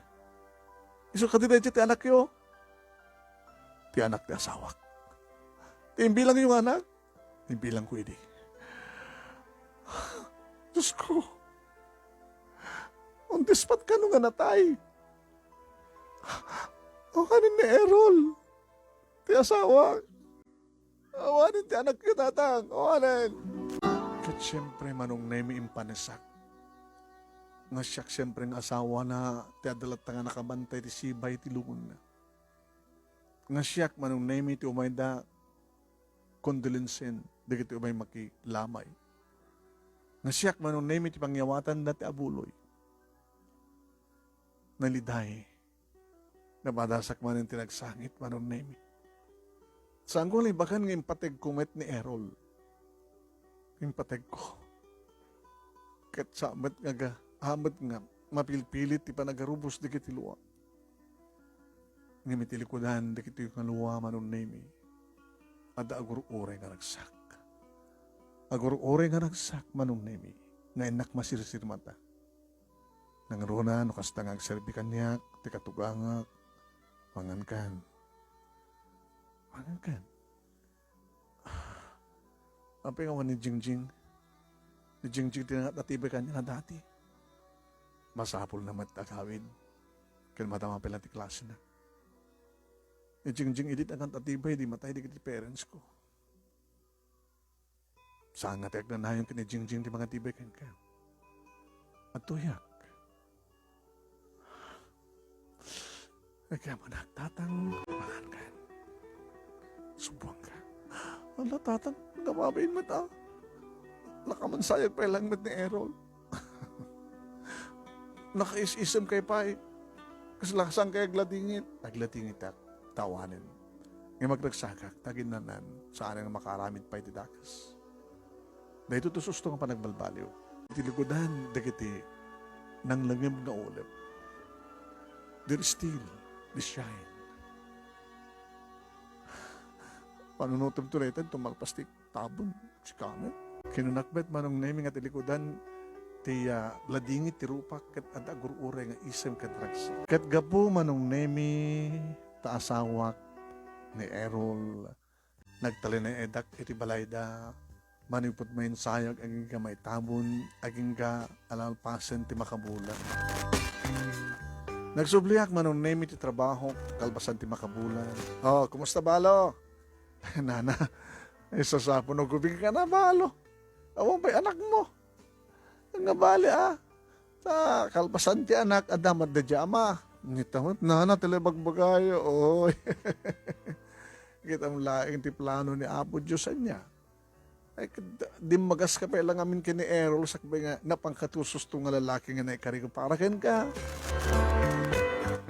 Isu kadi daydiay ti anakyo? Ti anak ti asawak. Ti imbilangyo nga anak? Imbilangko idi. Diosko. On the spot kano nga natay? Awanen ni Errol ti asawak. Awanen ti anakyo, Tatang. Awanen. Ket siempre, Manong Nemi, impanesak nga siak siempre nga asawana ti adda latta nga nakabantay ti sibay ti lungonna. Nga siak, Manong Nemi, ti umayda kondolensen dagiti umay makilamay. Nga siak, Manong Nemi, ti pangyawatanda ti abuloy. Naliday. Napadasak manen ti nagsangit, Manong Nemi. Saanko nga ibagan nga impategko met ni Errol. Impategko. Ket sa met nga ga-, a met nga mapilpilit ti panagarubos dagiti lua. Ngem iti likudan dagiti nga lua, Manong Nemi, adda agur-uray nga ragsak. Agur-uray nga ragsak, Manong Nemi, nga innak masirsirmata. Nangruna no kasta nga agserbi kaniak ti katugangak, mangankan. Mangankan. Apay nga awan ni Jingjing? Ni Jingjing ti nangatnatibay kaniak a dati. Masapulna met a agawid ken madama pay la ti klasena. Ni Jingjing idi ti nangatnatibay, di matay dagiti parents ko. Saan nga ti agnanayon ken ni Jingjing ti mangatibay kenka. Adtoyak. Agyaman, Tatang, mangankan. Subbuangka. Ala, Tatang, agbabain met, a. Nakamansayag pay laeng met ni Errol. Nakaisisem kay pay. Kasla saan kay agladingit? Agladingitak, ta awanen. Ngem agragsakak, ta aginnanan, saan nga makaaramid pay ti dakes. Daytoy ti susto nga panagbalbaliw. Iti likudan dagiti nanglengngem nga ulep. There is still the shine. Panunotem to daytoy, tumalpas ti tabon, sika met. Kinunak met, Manong Nemi, nga ti likudan ti, ah, ladingit ti rupak ket adda agur-uray nga isem ken ragsak. Ket gapu, Manong Nemi, ta asawak ni Errol, nagtalinaedak iti balayda, manipud mainsayag agingga maitabon, agingga alalpasen ti makabulan. Nagsubliak, Manong Nemi, ti trabahok, kalpasan ti makabulan. Oh, kumusta, balo? Nana, isasapuno gubing ka na, balo. Awan pay anakmo. Nga bali, a. Ta, kalpasan ti anak, adda met daydiay ama. Ngem ta met, nana, ti la ibagbagayo, oy. Kitam laeng ti plano ni Apo Dios ania. Ay, kad-, dimmagas ka pay la ngamin ken ni Errol, sakbay nga napan ka ti susto nga lalaki nga naikari ko para kenka.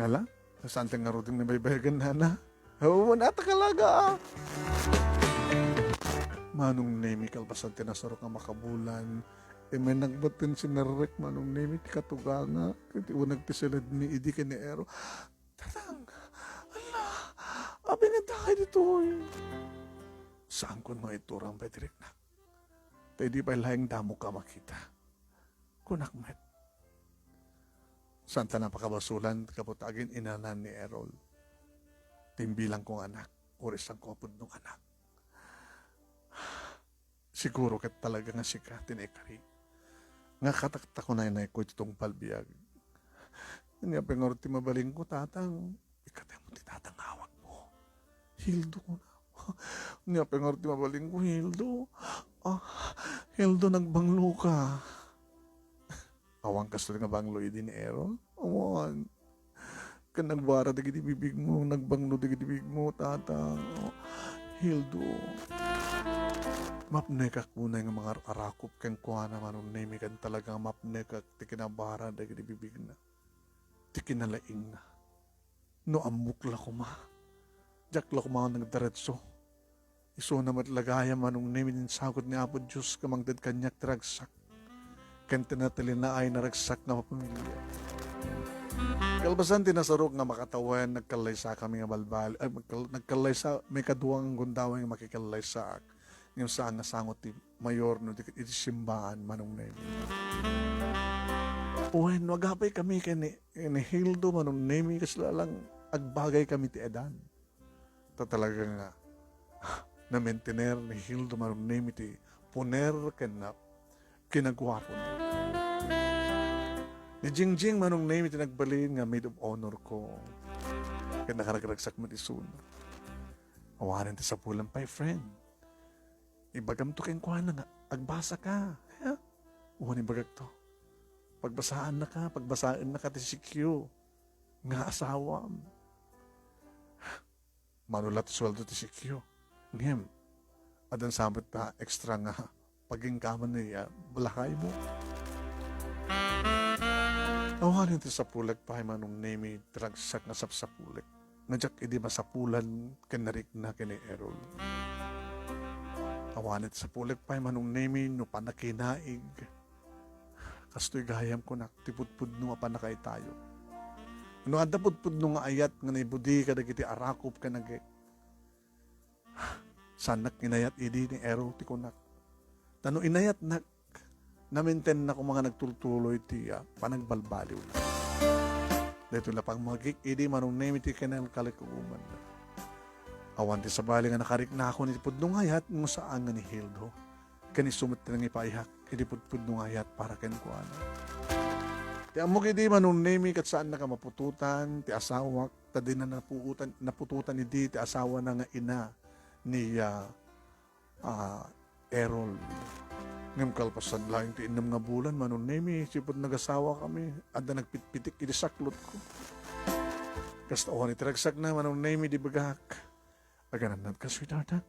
Ala? Saan ti ngarud nga nabaybayagan, nana? Awan, a, ta kalaga, a. Manong Nemi, kalpasan ti nasarok nga makabulan, immay nagbatin sinerrek, Manong Nemi, ti katugangak, iti uneg ti siledmi idi ken ni Errol. Tatang! Ala! Apay nga adda ditoy? Saanko nga iturang pay ti riknak. Ta idi pay laeng damoka a makita. Kunak met. Saan ta napakabasolan gapu ta agin-inanan ni Errol. Ti imbilangko nga anak, uray saanko a pudno nga anak. Siguro ket talaga nga sika ti naikari. Nga kataktakunaynayko iti tungpal biag. Ania pay ngarud ti mabalinko, Tatang? Ikataem ti Tatang nga awagmo. Hildo, kuna. Ania pay ngarud ti mabalinko, Hildo? Ah, Hildo, nagbangloka. Awan kastoy nga banglo idi ni Errol? Awan. Ken nagbara dagiti bibigmo, nagbanglo dagiti bibigmo, Tatang. Hildo. Mapnekak unay nga mangar-arakop kenkuana, Manong Nemi, ken talaga nga mapnekak ti kinabara dagiti bibigna, ti kinalaingna. No ammok la koma, diak la koma nagdiretso. Isuna met la gayam, Manong Nemi, ti insagut ni Apo Dios nga mangted kaniak ti ragsak ken ti natalinaay nga ragsak nga mapamilia. Kalpasan ti nasarok nga makatawen, nagkallaysakami nga balbali, ay, nagkal-, nagkallaysa, maikadua nga gundaway nga makikallaysaak. Ngem saan nga sango ti mayor no di iti simbaan, Manong Nemi. Wen, no agapay kami ken ni, ni Hildo, Manong Nemi, kasla lang agbagay kami ti edan. Ta talaga nga, namentener ni Hildo, Manong Nemi, ti puner ken na kinaguapo. Ni Jingjing, Manong Nemi, ti nagbalin nga maid of honor ko. Ken nakaragragsak met isuna. Awanen ti sapulan pay, friend. Ibagamto kenkuana nga agbasaka. Ha? Wen, ibagakto. Pagbasaannaka, pagbasaennaka ti sikyo nga asawam. Mano la ti sueldo ti sikyo. Ngem, addan sa met ta extra nga pagingkaman ni, ah, lakaymo. Awanen ti sapulek pay, Manong Nemi, ti ragsak nga sapsapulek nga diak idi masapulan ken narikna ken ni Errol. Awanen ti sapulek pay, Manong Nemi, no pannakinaig. Kastoy gayam kunak, ti pudpudno a pannakaitayo. No adda pudpudno nga ayat nga naibudi kadagiti arakop ken agek, saannak inayat idi ni Errol ti kunak. Ta no inayatnak, namintenna koma nga nagtultuloy ti, ah, panagbalbaliw. Daytoy la pangmagik idi Manong Nemi ti kinalkalikugumanna. Awan ti sabali nga nakariknakon iti pudno nga ayat no saan nga ni Hildo. Ken isu met ti nangipaiyak iti pudpudno nga ayat para kenkuana. Ti ammok idi Manong Nemi ket saannaka maputotan ti asawak, ta dina napuotan, naputotan idi ti asawana nga ina ni, ah, ah, Errol. Ngem kalpasan laeng ti innem nga bulan, Manong Nemi, sipud nagasawakami, adda nagpitpitik iti saklotko. Kasta awan iti ragsakna, Manong Nemi, di bagak. Aganannatka, sweetheart, ha?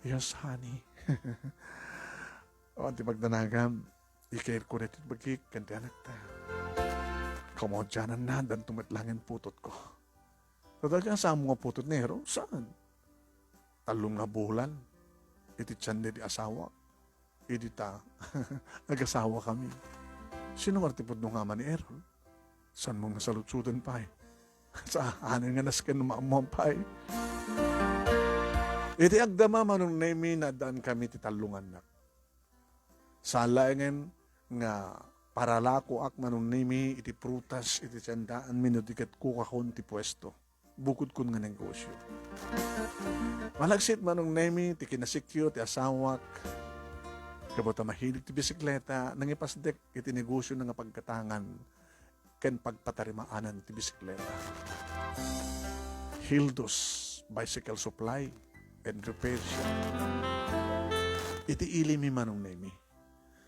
Yes, honey. Awan ti pagdanagam, i-care ko daytoy bagik ken ti anakta. Kamaudiananna, addanto met laengen putotko. Talaga, saan nga putotna, Errol? Saan? Tallo nga bulan iti tian ti asawak. Idi ta agasawakami. Sino nga ti pudno nga ama ni Errol? Saanmo nga saludsoden pay? Saanen nga nasken no maammoan pay? Iti agdama, Manong Nemi, naaddankami ti tallo nga annak. Saan laengen nga paralakoak, Manong Nemi, iti prutas iti tiandaanmi no di ket kukakon ti puesto. Bukodkon nga negosio. Malagsid, Manong Nemi, ti kinasikyo ti asawak. Gapu ta mahilig ti bisikleta, nangipasdek iti negosiona nga paggatangan ken pagpatarimaanan ti bisikleta. Hildo's Bicycle Supply and Repair Shop. Iti ilimi, Manong Nemi.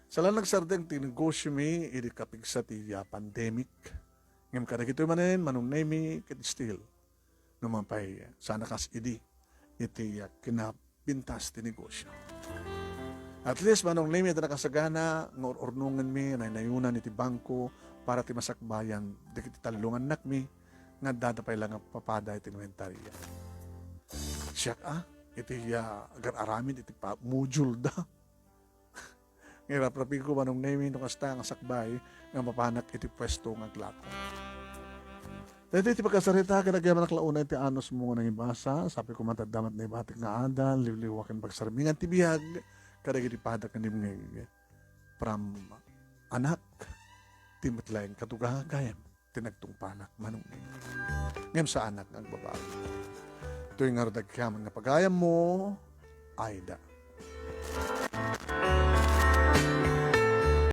Saan la nagsardeng ti negosiomi idi kapigsa ti, ah, pandemic. Ngem kadagitoy manen, Manong Nemi, ket still, no mapay, saan a kas idi iti, ah, kinapintas ti negosio. At least, Manong Nemi, adda nakasagana nga ur-urnongenmi a naynayunan iti bangko para ti masakbayan dagiti tallo nga annakmi nga addada pay la nga papada iti inwentaryo. Siak, ah, iti, ah, agar-aramid iti pa-, module da. Nga iraprapigko, Manong Nemi, no kasta nga sakbay nga mapanak iti puesto nga aglako. Daytoy ti pagkasarita, ket agyamanak la unay ti anusmo nga nangibasa, sapay koma ta adda met naibatik nga adal, liwliwa ken pagsarmingan ti biag kadagiti pada ken dimngeg. From anak, ti met laeng kaduga gayam ti nagtungpanak, Manong Neng. Ngem saanak nga agbabawi. Toy ngarud agyaman nga pagayammo, Aida.